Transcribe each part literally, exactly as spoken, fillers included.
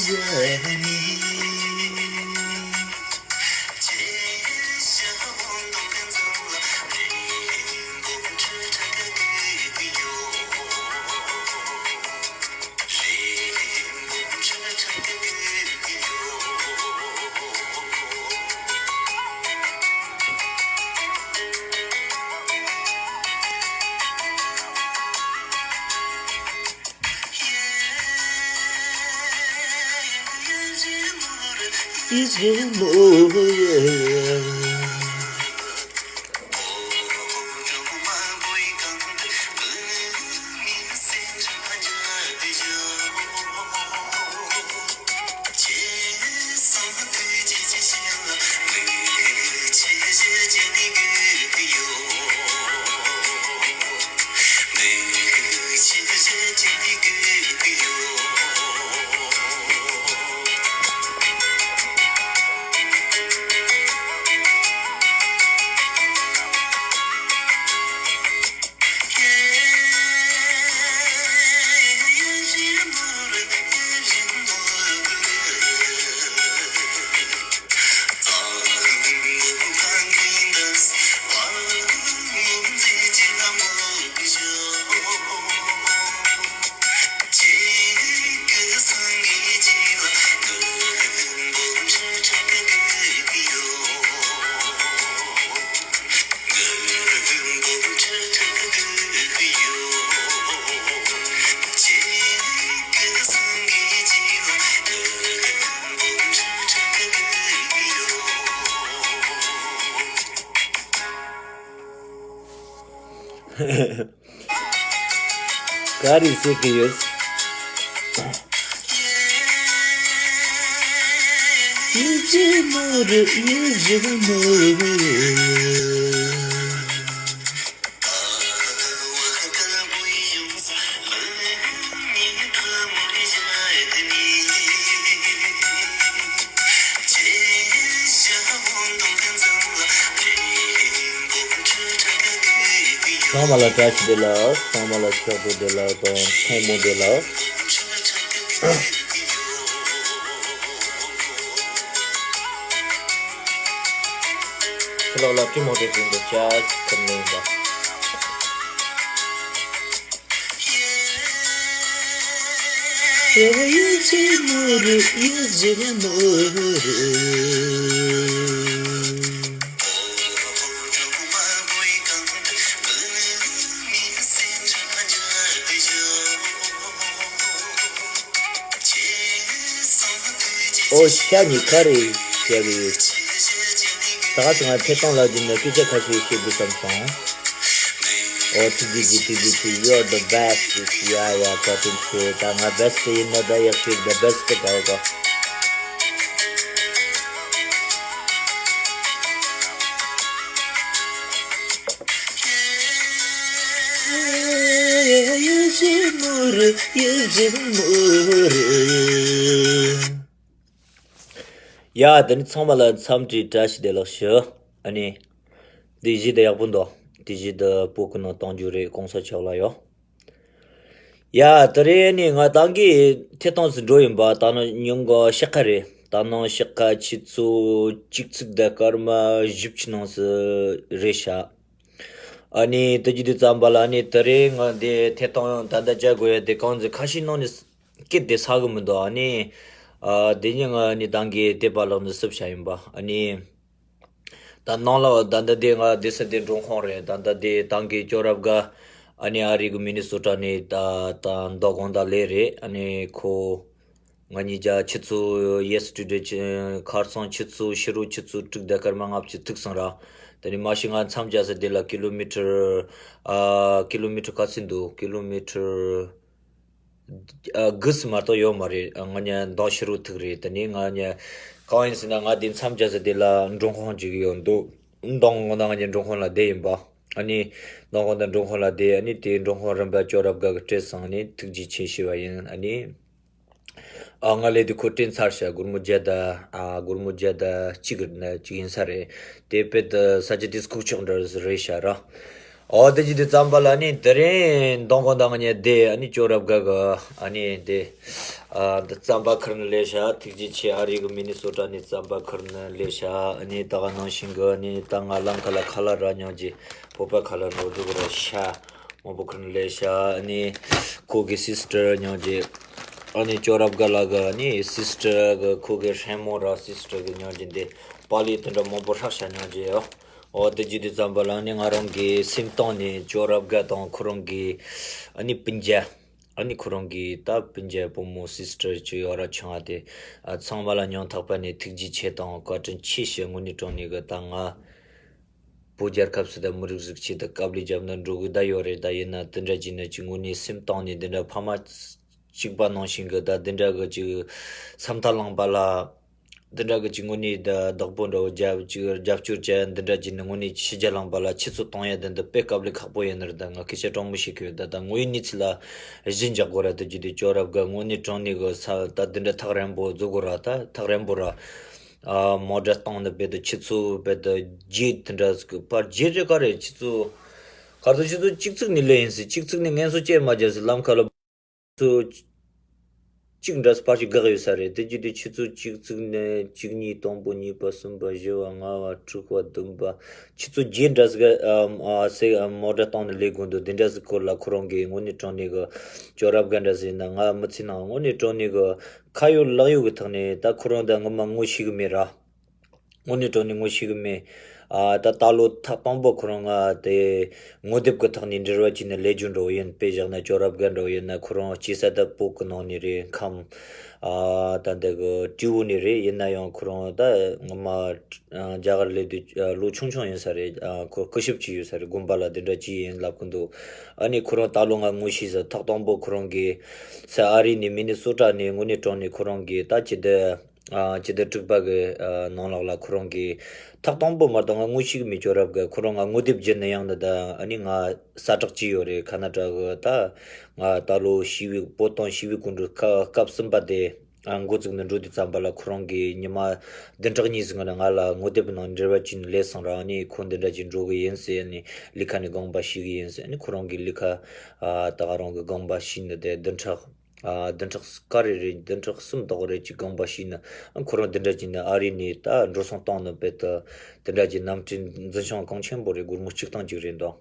ག་རེ་ཟེར་གི་ཡོད། ཚང་མ་ལ་བཀྲ་ཤིས་བདེ་ལེགས། ཚང་མ་ལ་ཕྱག་ཐུག་བདེ་ལེགས་དང་ཐུགས་སྨོན་བདེ་ལེགས། ཕྱི་ལོགས་ལ་ཀྲིན་མོ་ཊའི་ཀྲིན་དུ་ཅཱར་ཇི་ཐུབ་ནི་ཡིན་པ། ཨོ་ཤ་ཉི་ཁ་རེ་བཤད་གི་ཡོད། ད་ག་ང་ཐད་གཏོང་ལ་བརྒྱུད་ནས་སྐད་ཆ་ཁ་ཤས་བཤད་དགོས་བསམ་སོང་། ཨོ་ཐུགས་རྗེ་ཆེ། ཐུགས་རྗེ་ཆེ། You're the best. ཡ་ཡ་བཀའ་དྲིན་ཆེ། ད་ང་བེ་སི་ཊི་ཡིན་ན་ད་ཡག་ཤོས་the best ག་ག་ཡ། དེ་ནི་ཚང་མ་ལ་འཚམས་འདྲི་བཀྲ་ཤིས་བདེ་ལེགས་ཞུ། ཨ་ནི། དེ་བཞིན་དུ་ཡག་པོ་འདུག་དེ་བཞིན་དུ་བོད་ཀྱི་ནང་གཏོང་རྒྱུ་རེད། གོང་ས་མཆོག་ལ་ཡོད། ཡ། དེ་རིང་ནི་ང་ཏང་གི་ཐད་གཏོང་ཟིན་འགྲོ་ཡིན་པ། ད་ནི་ཉིན་གུང་ཕྱེད་ཀ་རེད། ད་ནངས་ཕྱེད་ཀ་ཆུ་ཚོད་གཅིག་ཚུགས་དང་སྐར་མ་བཞི་བཅུ་ནང་སུ་རེད་ཤག་ཨ་ནི་དེ་རྒྱུ་དེ་ཙམ་པ་ལ་ནི་དེ་རིང་ང་འདི་ཐད་གཏོང་ད་ལྟ་བྱ་དགོས་ཡ་དེ་གང་ཟེར་ཁ་ཤས་ནང་ནས་སྐད་དེ་ས་གི་མི་འདུག་ཨ་ནི་ཨ་དེ་ཉིན་ང་ནི་ཏང་གི་དེ་པ་ལག་ནས་སུབ་བྱ་ཡིན་པ། ཨ་ནི། ད་ནང་ལ་ད་ལྟ་དེ་ང་དེ་ས་དེ་འགྲོ་ཁོང་རེད། ད་ལྟ་དེ་ཏང་གི་ཅོ་རབ་ག་ཨ་ནི་ཨ་རི་གི་མི་ནི་སོ་ཊ་ནས་ད་ད་མདོ་དགོང་དག་ལས་རེད། ཨ་ནི་ཁོ་ང་གཉིས་ཀྱ་ཆུ་ཚོད་ཡེ་སི་ཊར་ཌེ་ཆུ་ཁ་སང་ཆུ་ཚོད་ཕྱི་རུ་ཆུ་ཚོད་དྲུག་དང་སྐར་མ་ལྔ་བཅུ་ཐུག་སོང་ར། དེ་ནི་མ་གཞི་ང་མཚམས་རྒྱག་ས་དེ་ལ་ཀི་ལོ་མི་ཊར་ཨ་ཀི་ལོ་མི་ཊར་ག་ཚོད་འདུག་ཀི་ལོ་མི་ཊར་ཨ་དགུ་ཙམ་མ་གཏོགས་ཡོད་མ་རེད། ཨ་ང་གཉིས་མདང་ཕྱི་རུ་ཐུག་རེད། དེ་ནི་ང་གཉིས་གང་ཡིན་ཟེར་ན་ང་དེ་མཚམས་རྒྱག་ས་དེ་ལ་མགྲོན་ཁང་ཅིག་ཡོད་འདུག་མདང་དགོང་དག་ང་གཉིས་མགྲོན་ཁང་ལ་བསྡད་ཡིན་པ། ཨ་ནི་མདང་དགོང་དག་མགྲོན་ཁང་ལ་བསྡད། ཨ་ནི་དེ་མགྲོན་ཁང་རིམ་པ་ཅོ་རབ་ག་གི་སྤྲད་སོང་། ཨ་ནི་ཐུགས་རྗེ་ཆེ་ཞུ་བ་ཡིན། ཨ་ནི། ཨ་ང་ལས་དེ་ཁོ་དྲན་ཚར་ཤག་སྒོར་མོ་བརྒྱ་དང་ཨ་སྒོར་མོ་བརྒྱ་དང་གཅིག་གི་ནས་གཅིག་ཡིན་ས་རེད། དེ་དཔེ་དུ་ས་ཆ་དེ་ཁུག་ཀྱོག་འདྲ་རེད་ཤག་ར། ཨོ་དེ་ཅི་དེ་རྩམ་པ་ལ་ནི་དེ་རིང་མདང་དགོང་དག་ངས་དེ་ཨ་ནི་ཅོ་རབ་དགའ་གི་ཨ་ནི་དེ་ཨ་འདི་རྩམ་པ་ཁུར་ནས་སླེབས་ཤག་ཐུགས་རྗེ་ཆེ། ཨ་རི་གི་མི་ནི་སོ་ཊ་ནས་རྩམ་པ་ཁུར་ནས་སླེབས་ཤག་ཨ་ནི་ད་ག་ནང་བཞིན་གི་ཨ་ནི་ད་ང་ལམ་ཁ་ལ་ཁ་ལག་རག་མྱོང་རྗེས་བོད་པ་ཁ་ལག་འགྲོ་འགྲོ་གི་ར་ཤ་མང་པོ་ཁུར་ནས་སླེབས་ཤག་ཨ་ནི་ཁོ་གི་སིས་ཊར་མྱོང་རྗེས་ཨ་ནི་ཅོ་རབ་དགའ་ལགས་གི་ཨ་ནི་སིས་ཊར་གི་ཁོ་གི་ཧྲན་མོ་ར་སིས་ཊར་གི་མྱོང་རྗེས་འདི་པཱ་ལི་དེ་འདྲ་མང་པོ་ཧྲག་ཤ་མྱོང་རྗེས་ཡོ། འོ་དེ་ཅི་དེ་རྩམ་པ་ལ་ནི་ང་རང་གི་སེམས་གཏིང་ནས་ཅོ་རབ་དགའ་དང་ཁོ་རང་གི་ཨ་ནི་སྤུན་ཀྱག་ཨ་ནི་ཁོ་རང་གི་ད་སྤུན་ཀྱག་བུ་མོ་སིས་ཊར་ཅིག་ཡོད་ར་ཆུང་བ་དེ་ཨ་ཚང་མ་ལ་སྙིང་ཐག་པ་ནས་ཐུགས་རྗེ་ཆེ་དང་བཀའ་དྲིན་ཆེ་ཞེས་དངོས་གནས་དྲང་གནས་གི་ད་ང་བོད་རྒྱལ་ཁབ་སུ་ད་མི་རིགས་རིགས་ཆེད་དུ་དཀའ་ལས་བརྒྱབ་ན་འགྲོ་གི་ད་ཡོད་རེད། ད་ཡིན་ན་དེ་འདྲ་ཅིག་ནི་ཅིག་དངོས་གནས་སེམས་གཏིང་ནས་འདི་འདྲ་ཕ་མ་གཅིག་པ་ནང་བཞིན་གི་ད་འདི་འདྲ་གི་ཅིག་ས་མཐའ་ལངས་པ་ལ། འདི་འདྲ་གི་ཅིག་དངོས་གནས་ད་བདག་པོ་འདྲ་བོ་རྒྱབ་ཅིག་རྒྱབ་སྐྱོར་བྱས་འདི་འདྲ་ཅིག་ནི་དངོས་གནས་ཕྱི་རྒྱལ་ལངས་པ་ལ་ཁྱེད་ཚོ་གཏོང་ཡ་དེ་འདི་དཔེ་དཀའ་ལས་ཁག་པོ་ཡིན་ནི་རེད། ད་ང་སྐད་ཆ་དྲང་མོ་བཤད་གི་ཡོད། ད་ད་དངོས་ཡོད་གནས་ཚུལ་ལ་གཞི་འཇགས་དགོས་ར། དེ་རྒྱུ་དེ་ཅོ་རབ་དགའ་དངོས་གནས་དྲང་གནས་གི་ས་ད་འདི་འདྲ་ཐག་རིང་པོ་འཛུགས་དགོས་ར། ད་ཐག་རིང་པོ་ར་ཨ་མོ་ཊ་བཏང་ནི་བེད་དུ་ཁྱེད་ཚོ་བེད་དུ་རྗེས་དེ་འདྲ་ཟིག་པར་རྗེས་རེ་ག་རེ་ཁྱེད་ཚོ་གར་དུ་ཁྱེད་ཚོ་གཅིག་ཚིག་ནི་ལས་ཡིན་སྲིད་གཅིག་ཚིག་ནི་ངན་སོ་ཅེ་མ་རྒྱལ་སྲིད་ལམ་ཁ་ལ། ཚོ་གཅིག་འདྲ་སུ་ཕར་ཞིག་འགག་ཡོད་ས་རེད། དེ་རྒྱུ་དེ་ཁྱེད་ཚོ་གཅིག་བཙུགས་ནས་གཅིག་གཉིས་དང་པོ་གཉིས་པ་གསུམ་པ་བཞི་བ་ལྔ་བ་དྲུག་པ་བདུན་པ་ཁྱེད་ཚོ་བརྒྱད་འདྲ་ཟིག་ཨ་ཟེ་མོ་ཊ་བཏང་ནས་ལས་དགོས་འདུག་དེ་འདྲ་ཟིག་སྐོར་ལ་ཁོ་རང་གིས་དངོས་གནས་དྲང་གནས་གི་ཅོ་རབ་དགའ་འདྲ་ཟིག་ཡིན་ན་ང་མི་ཚེ་ནང་དངོས་གནས་དྲང་གནས་གི་ཁ་ཡོད་ལག་ཡོད་གི་ཐོག་ནས་ད་ཁོ་རང་ད་ངོ་མ་ངོ་ཤེས་གི་མེད་ར། དངོས་གནས་དྲང་གནས་ངོ་ཤེས་གི་མེད། ཨ་ད་ད་ལོ་ཐག་དང་པོ་ཁོ་རང་ང་དེ་ངོ་དེབ་ཀྱི་ཐོག་ནས་འབྲེལ་བ་བྱས་ནས་ལས་རྒྱུ་འགྲོ་ཡིན། དཔེ་བཞག་ན་ཅོ་རབ་དགའ་འགྲོ་ཡིན་ན་ཁོ་རང་སྐྱེས་ས་ད་བོད་ཀྱི་ནང་ནས་རེད། ཁམས་ཨ་ད་འདི་གི་སྤྲེའུ་ནས་རེད། ཡིན་ན་ཡང་ཁོ་རང་ད་ངོ་མ་ཨ་རྒྱ་གར་སླེབས་དུས་ཨ་ལོ་ཆུང་ཆུང་ཡིན་ས་རེད། ཨ་ཁོ་སྐུ་ཞབས་ཅིག་ཡོད་ས་རེད། དགོན་པ་ལ་དེ་འདྲ་ཅིག་ཡིན་ལབ་ཀྱི་འདུག་ཨ་ནི་ཁོ་རང་ད་ལོ་ང་ངོ་ཤེས་ས་ཐག་དང་པོ་ཁོ་རང་གི་ས་ཨ་རི་ནས་མི་ནི་སོ་ཊ་ནས་དངོས་གནས་དྲང་གནས་ཁོ་རང་གི་ད་ཅི་འདི། ཨ་སྤྱི་ཟླ་དྲུག་པ་གི་ཨ་ནང་ལོགས་ལ་ཁོ་རང་གིས་ཐག་དང་པོ་མ་གཏོགས་ང་ངོ་ཤེས་གི་མེད། ཅོ་རབ་དགའ་ཁོ་རང་ང་ངོ་དེབ་བརྒྱུད་ནས་ཡང་ནི་ད་ཨ་ནི་ང་གསལ་བསྒྲགས་བྱས་ཡོད་རེད། ཁ་ན་ཌ་གི་ད་ང་ད་ལོ་ཞི་བའི་བོད་དོན་ཞི་བའི་སྐུ་མགྲོན་སྐབས་སྐབས་གསུམ་པ་དེ་ཨ་འགོ་བཙུགས་ནས་འགྲོ་དུས་ཙམ་པ་ལ་ཁོ་རང་གིས་ཉི་མ་བདུན་ཕྲག་གཉིས་ཟིན་ནས་ང་ལ་ངོ་དེབ་ནང་འབྲེལ་བ་བྱས་ནས་སླེབས་སོང་ར། ཨ་ནི་ཁོ་འདི་འདྲ་ཅིག་འགྲོ་གི་ཡིན་ཟེར་ནས་ལས་ཁ་ནས་དགོངས་པ་ཞུ་གི་ཡིན་ཟེར། ཨ་ནི་ཁོ་རང་གིས་ལས་ཁ་ཨ་ད་ག་རང་གི་དགོངས་པ་ཞུས་ནས་དེ་བདུན་ཕྲག་ཨ་བདུན་ཕྲག་ག་རེ་རེད། བདུན་ཕྲག་གསུམ་དག་རེད་ཅིག་དགོངས་པ་ཞུས་ནས་ཨ་ཁོ་རང་འདི་འདྲ་ཅིག་ནས་ཨ་རི་ནས་ད་འགྲོ་སོང་བཏང་ནས་དཔེ་ད་དེ་འདྲ་ཅིག་གནམ་གྲུ་འཛིན་ཤོག་གང་ཆེན་པོ་རེད། སྒོར་མོ་གཅིག་སྟོང་ཅིག་རེད་འདུག་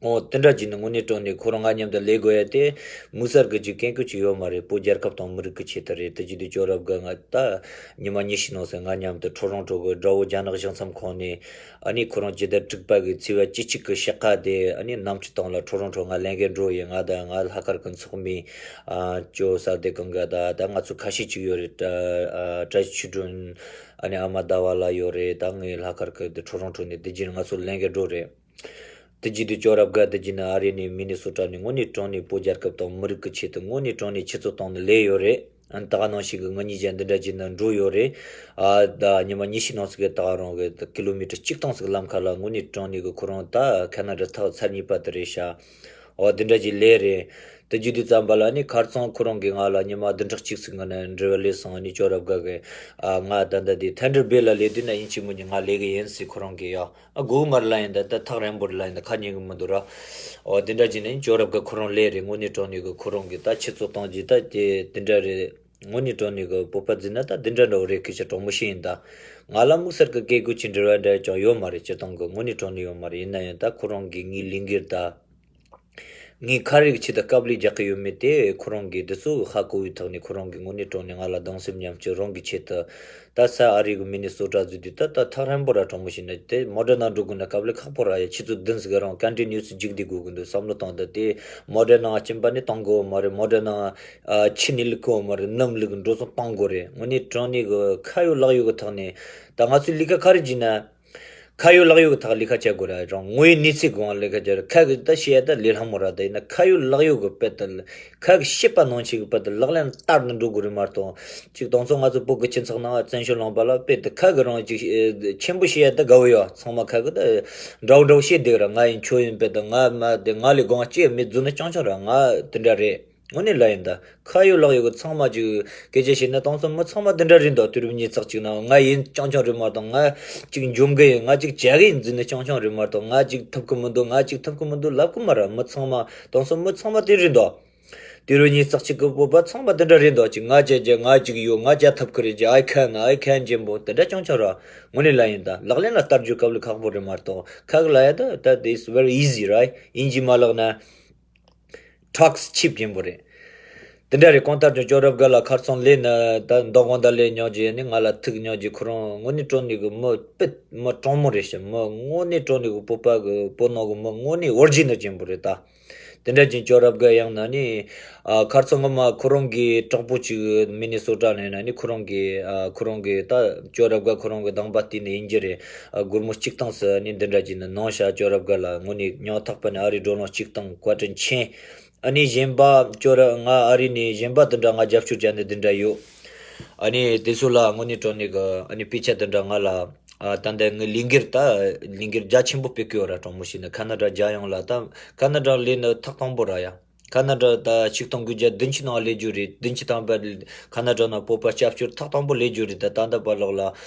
ཨོ་དེ་འདྲ་ཅིག་ནས་དངོས་གནས་དྲང་གནས་ཁོ་རང་ང་མཉམ་དུ་ལས་དགོས་ཡ་དེ་དམིགས་བསལ་གྱི་ཅིག་ཀན་ཀུ་ཅིག་ཡོད་མ་རེད། བོད་རྒྱལ་ཁབ་དང་མི་རིགས་ཀྱི་ཆེད་དུ་རེད། དེ་ཅིག་དེ་ཅོ་རབ་དགའ་ང་ད་ཉི་མ་ཉི་ཤུ་ནང་ཟེར་ང་མཉམ་དུ་ཁྲོ་རོང་ཁྲོ་གི་དགྲ་བོ་རྒྱ་ནག་གཞུང་ཚབ་ཁང་ནས། ཨ་ནི་ཁོ་རང་སྤྱི་ཟླ་དྲུག་པ་གི་ཚེས་པ་བཅུ་གཅིག་གི་ཞག་ཁ་དེ་ཨ་ནི་གནམ་གྲུ་སྟེང་ལ་ཁྲོ་རོང་ཁྲོ་ང་ལེན་གི་འགྲོ་ཡིན། ང་དང་ང་ལྷག་དཀར་གི་ཚོགས་མི་ཨ་ཅོ་ས་དེ་གང་ག་ད་ད་ང་ཚོ་ཁ་ཤས་ཅིག་ཡོད་རེད། ཨ་བཀྲ་ཤིས་ཆོས་སྒྲོན་ཨ་ནི་ཨ་མ་ཟླ་བ་ལགས་ཡོད་རེད། ད་ངའི་ལྷག་དཀར་གི་དེ་ཁྲོ་རོང་ཁྲོ་ནས་དེ་རྗེས་ང་ཚོ་ལེན་གི་འགྲོ་རེད། དེ་རྗེས་དེ་ཅོ་རབ་དགའ་དེ་རྗེས་ནས་ཨ་རི་ནས་མི་ནི་སོ་ཊ་ནས་དངོས་གནས་དྲང་གནས་བོད་རྒྱལ་ཁབ་དང་མི་རིགས་ཀྱི་ཆེད་དུ་དངོས་གནས་དྲང་གནས་ཆུ་ཚོད་བཏང་ནས་སླེབས་ཡོད་རེད། ཨ་ནི་ད་ག་ནང་བཞིན་གྱི་ང་གཉིས་ཀྱང་འདི་འདྲ་བྱས་ནས་འགྲོ་ཡོད་རེད། ཨ་ད་ཉི་མ་ཉི་ཤུ་ནང་ཟིག་གི་ད་ག་རང་གི་ཀི་ལོ་མི་ཊར་གཅིག་སྟོང་ཟིག་ལམ་ཁ་ལ་དངོས་གནས་དྲང་གནས་གི་ཁོ་རང་ད་ཁ་ན་ཌ་ཐག་ཚར་གཉིས་པ་དེ་རེད་ཤག་ཨོ་དེ་འདྲ་ཅིག་ལས་རེད། དེ་རྒྱུ་དུས་ཙམ་པ་ལ་ནི་ཁར་སང་ཁོ་རང་གིས་ང་ལ་ཉི་མ་བདུན་ཕྲག་གཅིག་ཟིག་སྔོན་ནས་འབྲེལ་བ་སླེབས་སོང་། ཨ་ནི་ཅོ་རབ་དགའ་གི་ཨ་ང་ད་ལྟ་དེ་ཐན་ཌར་བེ་ལ་ལས་དུས་ན་ཡིན་གཅིག་མིན་གཅིག་ང་ལས་གི་ཡིན་ཟེར་ཁོ་རང་གིས་ཡ། ཨ་སྒོ་མར་ལ་ཡིན་ད་ད་ཐག་རིང་པོར་ལ་ཡིན་ད་ཁ་ཉན་གི་མི་འདུག་ར། ཨོ་དེ་འདྲ་བྱས་ནས་ཅོ་རབ་གི་ཁོ་རང་ལས་རེད། དངོས་གནས་དྲང་གནས་གི་ཁོ་རང་གི་ད་ཆུ་ཚོད་བཏང་རྗེས་ད་དེ་དེ་འདྲ་རེད། དངོས་གནས་དྲང་གནས་གི་བོད་པ་འཛིན་ན་ད་དེ་འདྲ་འདྲ་བོ་རེད། སྐད་ཆ་དྲང་མོ་བཤད་ཡིན་ད། ང་ལ་དམིགས་བསལ་གི་སྐད་དགོས་ཀྱི་འབྲེལ་བ་འདྲ་ཅང་ཡོད་མ་རེད། སྤྱིར་བཏང་གི་དངོས་གནས་དྲང་གནས་ཡོད་མ་རེད། ཡིན་ན་ཡང་ད་ཁོ་རང་གི་ངའི་ལས་འགུལ་ད། ངས་ག་རེ་གི་ཆེད་དུ་དཀའ་ལས་རྒྱག་གི་ཡོད་མེད་དེ་ཁོ་རང་གིས་འདི་ཚོ་ཧ་གོ་བའི་ཐོག་ནས་ཁོ་རང་གིས་དངོས་གནས་དྲང་གནས་ང་ལ་སྡང་སེམས་མཉམ་སྐྱེད་རང་གི་ཆེད་དུ། ད་ས་ཨ་རི་གི་མི་ནི་སོ་ཊ་བཟོས་དུས་ད་ད་ཐག་རིང་པོ་ར་དྲང་མོ་བཤད་ན་དེ་མོ་ཊ་ནང་འགྲོ་དགོས་ན་དཀའ་ལས་ཁག་པོ་ར་ཡ། ཆུ་ཚོད་བདུན་ཟིག་རང་ཀན་ཊི་ནིའུ་སི་རྒྱུག་བསྡད་དགོས་ཀྱི་འདུག་བསམ་བློ་བཏང་ད་དེ་མོ་ཊ་ནང་སྐྱིན་པ་ནི་གཏོང་དགོས་མ་རེད། མོ་ཊ་ནང་ཨ་ཕྱི་ནས་བླུག་གི་ཡོད་མ་རེད། ནམ་བླུག་འགྲོ་སོང་གཏོང་དགོས་རེད། དངོས་གནས་དྲང་གནས་གི་ཁ་ཡོད་ལག་ཡོད་གི་ཐོག་ནས་ད་ང་ཚོའི་ལས་ཀ་ག་རེ་བྱས་ན། ཁ་ཡོད་ལག་ཡོད་ཀྱི་ཐག་ལས་ཀ་བྱ་དགོས་ར། རང་ངོ་ཡི་གནས་ཚུལ་སྒང་ལས་ཀ་བྱ་ར། ཁ་གི་ད་བཤད་ཡ་ད་ལས་སླ་མོ་ར། ད་ཡིན་ན་ཁ་ཡོད་ལག་ཡོད་ཀྱི་དཔེ་ད་ཁ་གི་བཤད་པ་ནང་བཞིན་གྱི་དཔེ་ད་ལག་ལེན་བསྟར་ནས་འགྲོ་དགོས་རེད་མ་གཏོགས། ཅིག་དང་ཚོ་ང་ཚོ་བོད་ཀྱི་སྤྱི་ཚོགས་ནང་བཙན་བྱོལ་ལུང་པ་ལ་དཔེ་ད་ཁ་གི་རང་ཅིག་ཨེ་ཆེན་པོ་བཤད་ཡ་ད་དགའ་བོ་ཡོད། ཚང་མ་ཁ་གི་ད་འདྲ་བོ་འདྲ་བོ་བཤད་བསྡད་ར། ང་ཡིན་ཁྱོད་ཡིན་དཔེ་ད་ང་མ་དེ་ང་ལས་དགོངས་ཅི་ཡང་མེད་རྫུན་ན་རྐྱང་རྐྱང་ར། ང་དེ་འདྲ་རེད། དངོས་གནས་ལ་ཡིན་ད། ཁ་ཡོད་ལག་ཡོད་གི་ཚང་མ་ཅིག་སྐད་ཆ་བཤད་ན་དེང་སང་མི་ཚང་མ་དེ་འདྲ་རེད་འདུག་དུས་རབས་ཉི་ཤུ་རྩ་གཅིག་ནང་ང་ཡིན་རྐྱང་རྐྱང་རེད་མ་གཏོགས། ང་ཅིག་འཇོན་གི་ཡིན། ང་ཅིག་བྱ་གི་ཡིན་ཟེར་ནས་རྐྱང་རྐྱང་རེད་མ་གཏོགས། ང་ཅིག་ཐུབ་གི་མི་འདུག་ང་ཅིག་ཐུབ་གི་མི་འདུག་ལབ་གི་མ་རེད། མི་ཚང་མ་དེང་སང་མི་ཚང་མ་དེ་རེད་འདུག་དུས་རབས་ཉི་ཤུ་རྩ་གཅིག་གི་བོད་པ་ཚང་མ་དེ་འདྲ་རེད་འདུག་ཅིག་ང་བྱ་རྒྱུ། ང་ཅིག་ཡོད། ང་བྱ་ཐུབ་གི་རེད། ཅིག I can, I can ཅན་པོ་དེ་འདྲ་རྐྱང་རྐྱང་རེད། དངོས་གནས་ལ་ཡིན་ད། ལག་ལེན་ལ་བསྟར་རྒྱུ་དཀའ་ལས་ཁག་པོ་རེད་མ་གཏོགས། ཁག་ལ་ཡ་ད་ད་it's very easy, right? ཡིན་གཅིག་མ་ལབ་ན། talks cheap ཡིན་པོ་རེད། དེ་འདྲ་རེད། གང་ལྟར་ཀྱང་ཅོ་རབ་དགའ་ལ་ཁ་རྩང་ལས་ན་ད་མདོ་དབང་ད་ལས་ཉོ་རྒྱུ་ནི་ང་ལ་ཐུག་ཉོ་རྒྱུ། ཁོ་རང་དངོས་གནས་དྲང་གནས་གི་མི་དཔེ་མི་དྲང་མོ་རེད་ཤག་མི་དངོས་གནས་དྲང་གནས་གི་བོད་པ་གི་བོད་ནང་གི་མི་དངོས་གནས་ཨོ་རི་ཇི་ནལ་ཅན་པོ་རེད་ད། དེ་འདྲ་ཅན་ཅོ་རབ་དགའ་ཡང་ན་ནི། ཨ་ཁ་རྩང་ངོ་མ་ཁོ་རང་གི་གྲོགས་པོ་ཅིག་མི་ནི་སོ་ཊ་ནས་ན་ནི་ཁོ་རང་གི་ཨ་ཁོ་རང་གི་ད་ཅོ་རབ་དགའ་ཁོ་རང་གི་སྡོང་པ་བལྟས་ནས་ཡིན་རྒྱུ་རེད། ཨ་སྒོར་མོ་གཅིག་སྟོང་ཙམ་ནི་འདི་འདྲ་ཅིག་ནི་ནང་བཞག་ཅོ་རབ་དགའ་ལ་དངོས་གནས་ཉོ་ཐག་པ་ནི་ཨ་རི་འགྲོ་ལོང་གཅིག་སྟོང་བཀའ་དྲིན་ཆེ། ཨ་ནི་གཞན་པ་ཅོ་ར་ང་ཨ་རི་ནས་གཞན་པ་འདི་འདྲ་ང་རྒྱབ་སྐྱོར་བྱས་ནས་འདི་འདྲ་ཡོད། ཨ་ནི་དེ་ཚོ་ལ་དངོས་གནས་དྲང་གནས་གི་ཨ་ནི་དཔེ་ཆ་འདི་འདྲ་ང་ལ་ཨ་ད་ལྟ་ངའི་ལས་འགུལ་ད་ལས་འགུལ་རྒྱ་ཆེན་པོ་སྤེལ་གི་ཡོད་ར། དྲང་མོ་བཤད་ན་ཁ་ན་ཌ་རྒྱལ་ཡོངས་ལ་ད་ཁ་ན་ཌ་ལས་ནི་ཐག་དང་པོ་ར་ཡ། ཁ་ན་ཌ་ད་ཆིག་སྟོང་དགུ་བརྒྱ་བདུན་ཅུ་ནང་སླེབས་རྒྱུ་རེད། བདུན་ཅུ་ཐམ་པ་ཁ་ན་ཌ་ནང་བོད་པ་སྐྱབས་བཅོལ་ཐག་དང་པོ་སླེབས་རྒྱུ་རེད། ད་ད་ལྟ་བར་ལོག་ལ་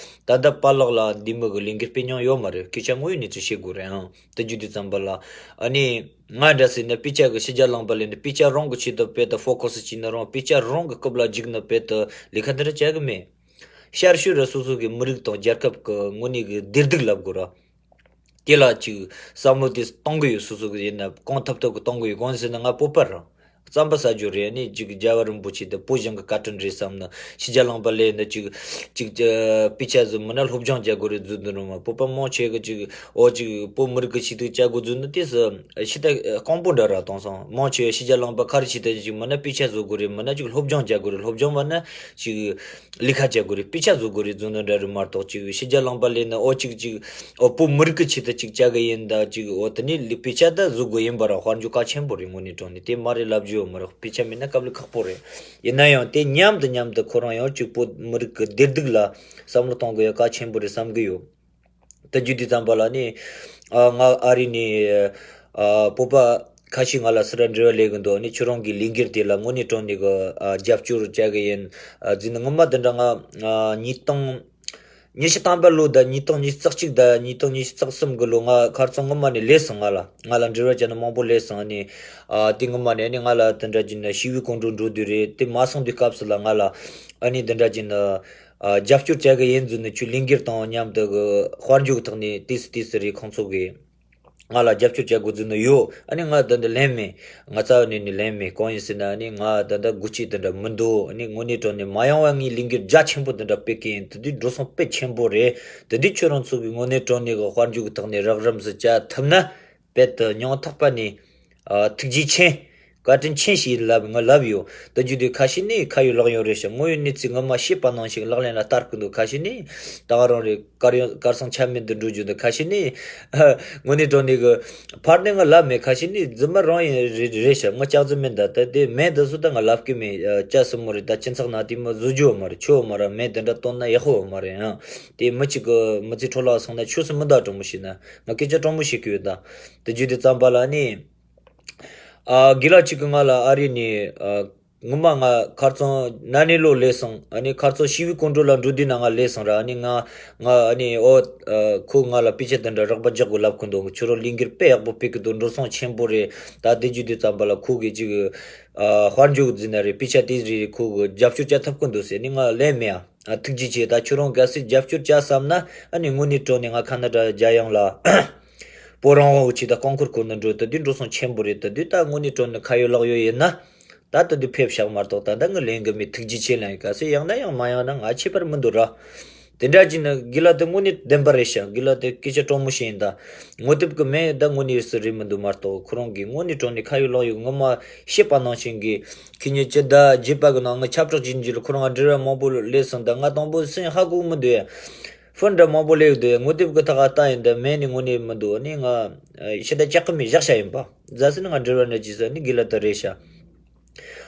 ད་ལྟ་བར་ལོག་ལ་འདི་མོ་གི་ལས་འགུལ་སྤེལ་མྱོང་ཡོད་མ་རེད། སྐད་ཆ་དངོས་ཡོད་གནས་ཚུལ་བཤད་དགོས་རེད་ཨང་། དེ་རྒྱུ་དེ་ཙམ་པ་ལ་ཨ་ནི་ང་འདྲ་ཟེར་ན་དཔེ་ཆ་གི་ཕྱི་རྒྱལ་ལངས་པ་ལས་ནི་དཔེ་ཆ་རང་གི་ཆེད་དུ་དཔེ་དུ་ཕོ་ཁོ་སི་བྱས་ན་རང་དཔེ་ཆ་རང་གི་རྐུབ་ལ་འཇུག་ནི་དཔེ་དུ་ལས་ཀ་འདི་འདྲ་བྱ་གི་མེད། ཤར་ཤུལ་ར་སོ་སོ་གི་མི་རིགས་དང་རྒྱལ་ཁབ་ཀྱི་དངོས་གནས་ཀྱི་བདེ་སྡུག་ལབ་དགོས་ར། དེ་ལ་ཅིག་བསམ་བློ་དེ་གཏོང་གི་ཡོད། སོ་སོ་གི་ཡིན་ན་གང་ཐུབ་ཐུབ་ཀྱི་གཏོང་གི་ཡོད། གང་ཟེར་ན་ང་བོད་པ་རང་རྩམ་པ་ཟ་རྒྱུ་རེད། ནི་ཅིག་རྒྱལ་བ་རིན་པོ་ཆེ་དེ་བོད་གཞུང་གི་བཀའ་དྲིན་རེད་བསམ་ན། ཕྱི་རྒྱལ་ལངས་པ་ལས་ནི་ཅིག་ཅིག་དཔེ་ཆ་ཟིག་མིན་ན་སློབ་སྦྱོང་བྱ་དགོས་རེད་བཟོ་འདུག་རུང་མ་བོད་པ་མང་ཆེ་གི་ཅིག་ཨོ་ཅིག་བོད་མི་རིགས་ཀྱི་ཆེད་དུ་བྱ་དགོས་བཟོ་ནི་དེ་སུ་ཤི་ད་རྐང་པོ་འདྲ་ར། དེང་སང་མང་ཆེ་ཕྱི་རྒྱལ་ལངས་པ་ག་རེ་བྱེད་ད་ཅིག་མིན་ན་དཔེ་ཆ་བཟོ་དགོས་རེད། མིན་ན་ཅིག་སློབ་སྦྱོང་བྱ་དགོས་རེད། སློབ་སྦྱོང་མིན་ན་ཅིག་ལས་ཀ་བྱ་དགོས་རེད། དཔེ་ཆ་བཟོ་དགོས་རེད་བཟོ་ནི་འདྲ་རེད་མ་གཏོགས། ཅིག་ཕྱི་རྒྱལ་ལངས་པ་ལས་ནི་ཨོ་ཅིག་ཅིག་ཨོ་བོད་མི་རིགས་ཀྱི་ཆེད་དུ་ཅིག་བྱ་གི་ཡིན་ད་ཅིག་ཨོ་དེ་ནི་དཔེ་ཆ་ད་བཟོ་དགོས་ཡིན་པ་ར། དཔལ་འབྱོར་གལ་ཆེན་པོ་རེད། དངོས་གནས་དྲང་གནས་དེ་མ་རེད་ལབ་རྒྱུ་ཡོད་མ་རེད། དཔེ་ཆ་མེད་ན་དཀའ་ལས་ཁག་པོ་རེད། ཡིན་ན་ཡང་དེ་མཉམ་དུ་མཉམ་དུ་ཁོ་རང་ཡང་ཅིག་བོད་མི་རིགས་ཀྱི་བདེ་སྡུག་ལ་བསམ་བློ་གཏོང་དགོས་ཡ་གལ་ཆེན་པོ་རེད་བསམ་གི་ཡོད། ད་རྒྱུ་དེ་ཙམ་པ་ལ་ནི་ཨ་ང་ཨ་རི་ནས་ཨ་བོད་པ་ཁ་ཤས་ང་ལ་སུ་ར་འབྲེལ་བ་ལས་གི་འདུག་ནི་ཁྱོད་རང་གི་ལས་འགུལ་དེ་ལ་དངོས་གནས་དྲང་གནས་གི་ཨ་རྒྱབ་སྐྱོར་བྱ་གི་ཡིན། ཨ་ཟེར་ནི་ངོ་མ་དེ་འདྲ་ང་ཨ་ཉིས་སྟོང་ཉི་ཤུ་ཐམ་པ་ལོ་དང་ཉིས་སྟོང་ཉི་ཤུ་རྩ་གཅིག་དང་ཉིས་སྟོང་ཉི་ཤུ་རྩ་གསུམ་གི་ལོ་ང་ཁ་རྩང་ངོ་མ་ནས་ལས་སོང་། ང་ལ་ང་ལ་འབྲེལ་བ་བྱས་ནི་མང་པོ་ལས་སོང་། ཨ་ནི་ཨ་དེ་ངོ་མ་ནས་ནི་ང་ལ་དེ་འདྲ་ཅིག་ནི་ཞི་བའི་སྐོར་འགྲོ་འགྲོ་དུས་རེད། དེ་མ་སོང་དུས་སྐབས་སུ་ལ་ང་ལ་ཨ་ནི་དེ་འདྲ་ཅིག་ནི་ཨ་རྒྱབ་སྐྱོར་བྱ་གི་ཡིན་ཟེར་ནི་ཁྱོད་ལས་འགུལ་དང་མཉམ་དུ་གི་དཔལ་འབྱོར་གི་ཐོག་ནས་ཏིས་ཏིས་རེད། ཁོང་ཚོ་གིས་ང་ལ་རྒྱབ་སྐྱོར་བྱ་དགོས་ཟེར་ནི་ཡོད། ཨ་ནི་ང་ད་འདི་ལན་མེད། ང་རྩ་བ་ནས་ནི་ལན་མེད། གང་ཡིན་ཟེར་ན་ཨ་ནི་ང་ད་ལྟ་དགུ་སྐྱིད་དེ་འདྲ་མི་འདུག་ཨ་ནི་དངོས་གནས་དྲང་གནས་མ་ཡོང་བ་ངའི་ལས་འགུལ་རྒྱ་ཆེན་པོ་དེ་འདྲ་སྤེལ་གི་ཡིན། དེ་དུས་འགྲོ་སོང་དཔེ་ཆེན་པོ་རེད། དེ་དུས་ཁྱོད་རང་ཚོ་གིས་དངོས་གནས་དྲང་གནས་གི་དཔལ་འབྱོར་གི་ཐོག་ནས་རགས་རིམ་ཟིག་བྱ་ཐུབ་ན་དཔེ་དུ་སྙིང་ཐག་པ་ནས་ཨ་ཐུགས་རྗེ་ཆེ། བཀའ་དྲིན་ཆེ་ཞེས་ལབ་ང་ལབ་ཡོད། དེ་རྒྱུ་དེ་ཁ་ཤས་ནི་ཁ་ཡོད་ལག་ཡོད་རེད་ཤག་དངོས་ཡོད་གནས་ཚུལ་ངོ་མ་ཤེས་པ་ནང་བཞིན་ལག་ལེན་ལ་བསྟར་གི་འདུག་ཁ་ཤས་ནི་ད་ག་རང་རེད། དཀར་ཡོང་དཀར་སང་ཆ་མེད་དུ་འགྲོ་རྒྱུ་འདུག་ཁ་ཤས་ནི་དངོས་གནས་དྲང་གནས་གི་ཕར་ནས་ང་ལབ་མེད། ཁ་ཤས་ནི་རྫུན་མ་རང་ཡིན་རེད་རེད་ཤག་ང་ལྕགས་རྫུན་མིན། ད་ད་དེ་མེད་དུ་སུ་ད་ང་ལབ་གི་མེད། ཨ་ལྕགས་སྲིན་མོ་རེད། ད་ཁྱིམ་ཚང་ནང་དེ་མོ་བཟོ་རྒྱུ་ཡོད་མ་རེད། ཆོ་ཡོད་མ་རེད། མེད་དེ་འདྲ་བཏོན་ན་ཡག་པོ་ཡོད་མ་རེད་ཨང་། དེ་མི་གཅིག་གི་མི་ཚེ་འཕྲོ་བརླག་སོང་ན་ཆོས་སུ་མི་འདའ། དྲང་མོ་བཤད་ན་ང་སྐད་ཆ་དྲང་མོ་བཤད་གི་ཡོད། ད་དེ་རྒྱུ་དེ་ཙམ་པ་ལ་ནི། ཨ་དགེ་ལགས་གཅིག་གིས་ང་ལ་ཨ་རི་ནས་ཨ་ངོ་མ་ང་ཁ་རྩང་ན་ནས་ལོ་ལས་སོང་། ཨ་ནི་ཁ་རྩང་ཞི་བའི་སྐོར་འགྲོ་ལ་འགྲོ་དུས་ན་ང་ལས་སོང་ར། ཨ་ནི་ང་ང་ཨ་ནི་ཨོ་ཨ་ཁོ་ང་ལ་དཔེ་ཆ་དེ་འདྲ་རགས་པ་རྒྱག་དགོས་ལབ་གི་འདུག་ཁྱོད་རང་ལས་འགུལ་དཔེ་ཡག་པོ་སྤེལ་གི་འདུག་འགྲོ་སོང་ཆེན་པོ་རེད། ད་དེ་རྒྱུ་དེ་ཙམ་པ་ལ་ཁོ་གིས་ཅིག་ཨ་དཔལ་འབྱོར་གི་ཟེར་ན་རེད། དཔེ་ཆ་དེ་རེད། ཁོ་གིས་རྒྱབ་སྐྱོར་བྱ་ཐུབ་གི་འདུག་ཟེར་ནི་ང་ལན་མེད་ཨ། ཨ་ཐུགས་རྗེ་ཆེ། ད་ཁྱོད་རང་གལ་སྲིད་རྒྱབ་སྐྱོར་བྱ་བསམ་ན་ཨ་ནི་དངོས་གནས་དྲང་གནས་ང་ཁ་ན་ཌ་རྒྱལ་ཡོངས་ལ་བོད་རང་དབང་གི་ཆེད་དུ་རྐང་འཁོར་འཁོར་ནས་འགྲོ། དེ་དུས་འགྲོ་སོང་ཆེན་པོ་རེད། དེ་དུས་ད་དངོས་གནས་དྲང་གནས་ཁ་ཡོད་ལག་ཡོད་ཡིན་ན་ད་དེ་དུས་ཕེབས་ཤག་མ་གཏོགས་ད་ལྟ་ངས་ལེན་གི་མེད། ཐུགས་རྗེ་ཆེ་ལན་ཡིན། གལ་སྲིད་ཡོང་ན་ཡོང་། མ་ཡོང་ན་ང་ཁྱད་པར་མི་འདུག་ར། དེ་འདྲ་ཅིག་ནི་དགེ་ལགས་དེ་དངོས་གནས་བདེན་པ་རེད་ཤག་དགེ་ལགས་དེ་སྐད་ཆ་དྲང་མོ་བཤད་ཡིན། ད་ངོ་དེབ་གི་མེད་ད་དངོས་གནས་སུ་རེད་མི་འདུག་མ་གཏོགས་ཁོ་རང་གིས་དངོས་གནས་དྲང་གནས་ཁ་ཡོད་ལག་ཡོད་ངོ་མ་བཤད་པ་ནང་བཞིན་གི་ཁྱེད་ཉིད་སྤྱི་ཟླ་བརྒྱད་པ་གི་ནང་ང་ཁྱབ་བསྒྲགས་བྱེད་རྒྱུ་རེད། ཁོ་རང་འབྲེལ་བ་མང་པོ་སླེབས་སོང་། ད་ང་དང་པོ་སེམས་ཧ་གོ་གི་མི་འདུག་ཡ། ཧྥོན་འདྲ་མང་པོ་སླེབས་འདུག་ཡ། ངོ་དེབ་གི་ཐག་ཨ་ལྟ་ཡིན། ད་མེད་ནི་དངོས་གནས་མི་འདུག་ནི་ང་ཤི་ད་ཅག་གི་མི་བཞག་བྱ་ཡིན་པ། ཛ་སི་ནི་ང་འབྲེལ་བ་འདྲ་བྱེད་ས་ནི་དགེ་ལགས་ད་རེད་ཤག་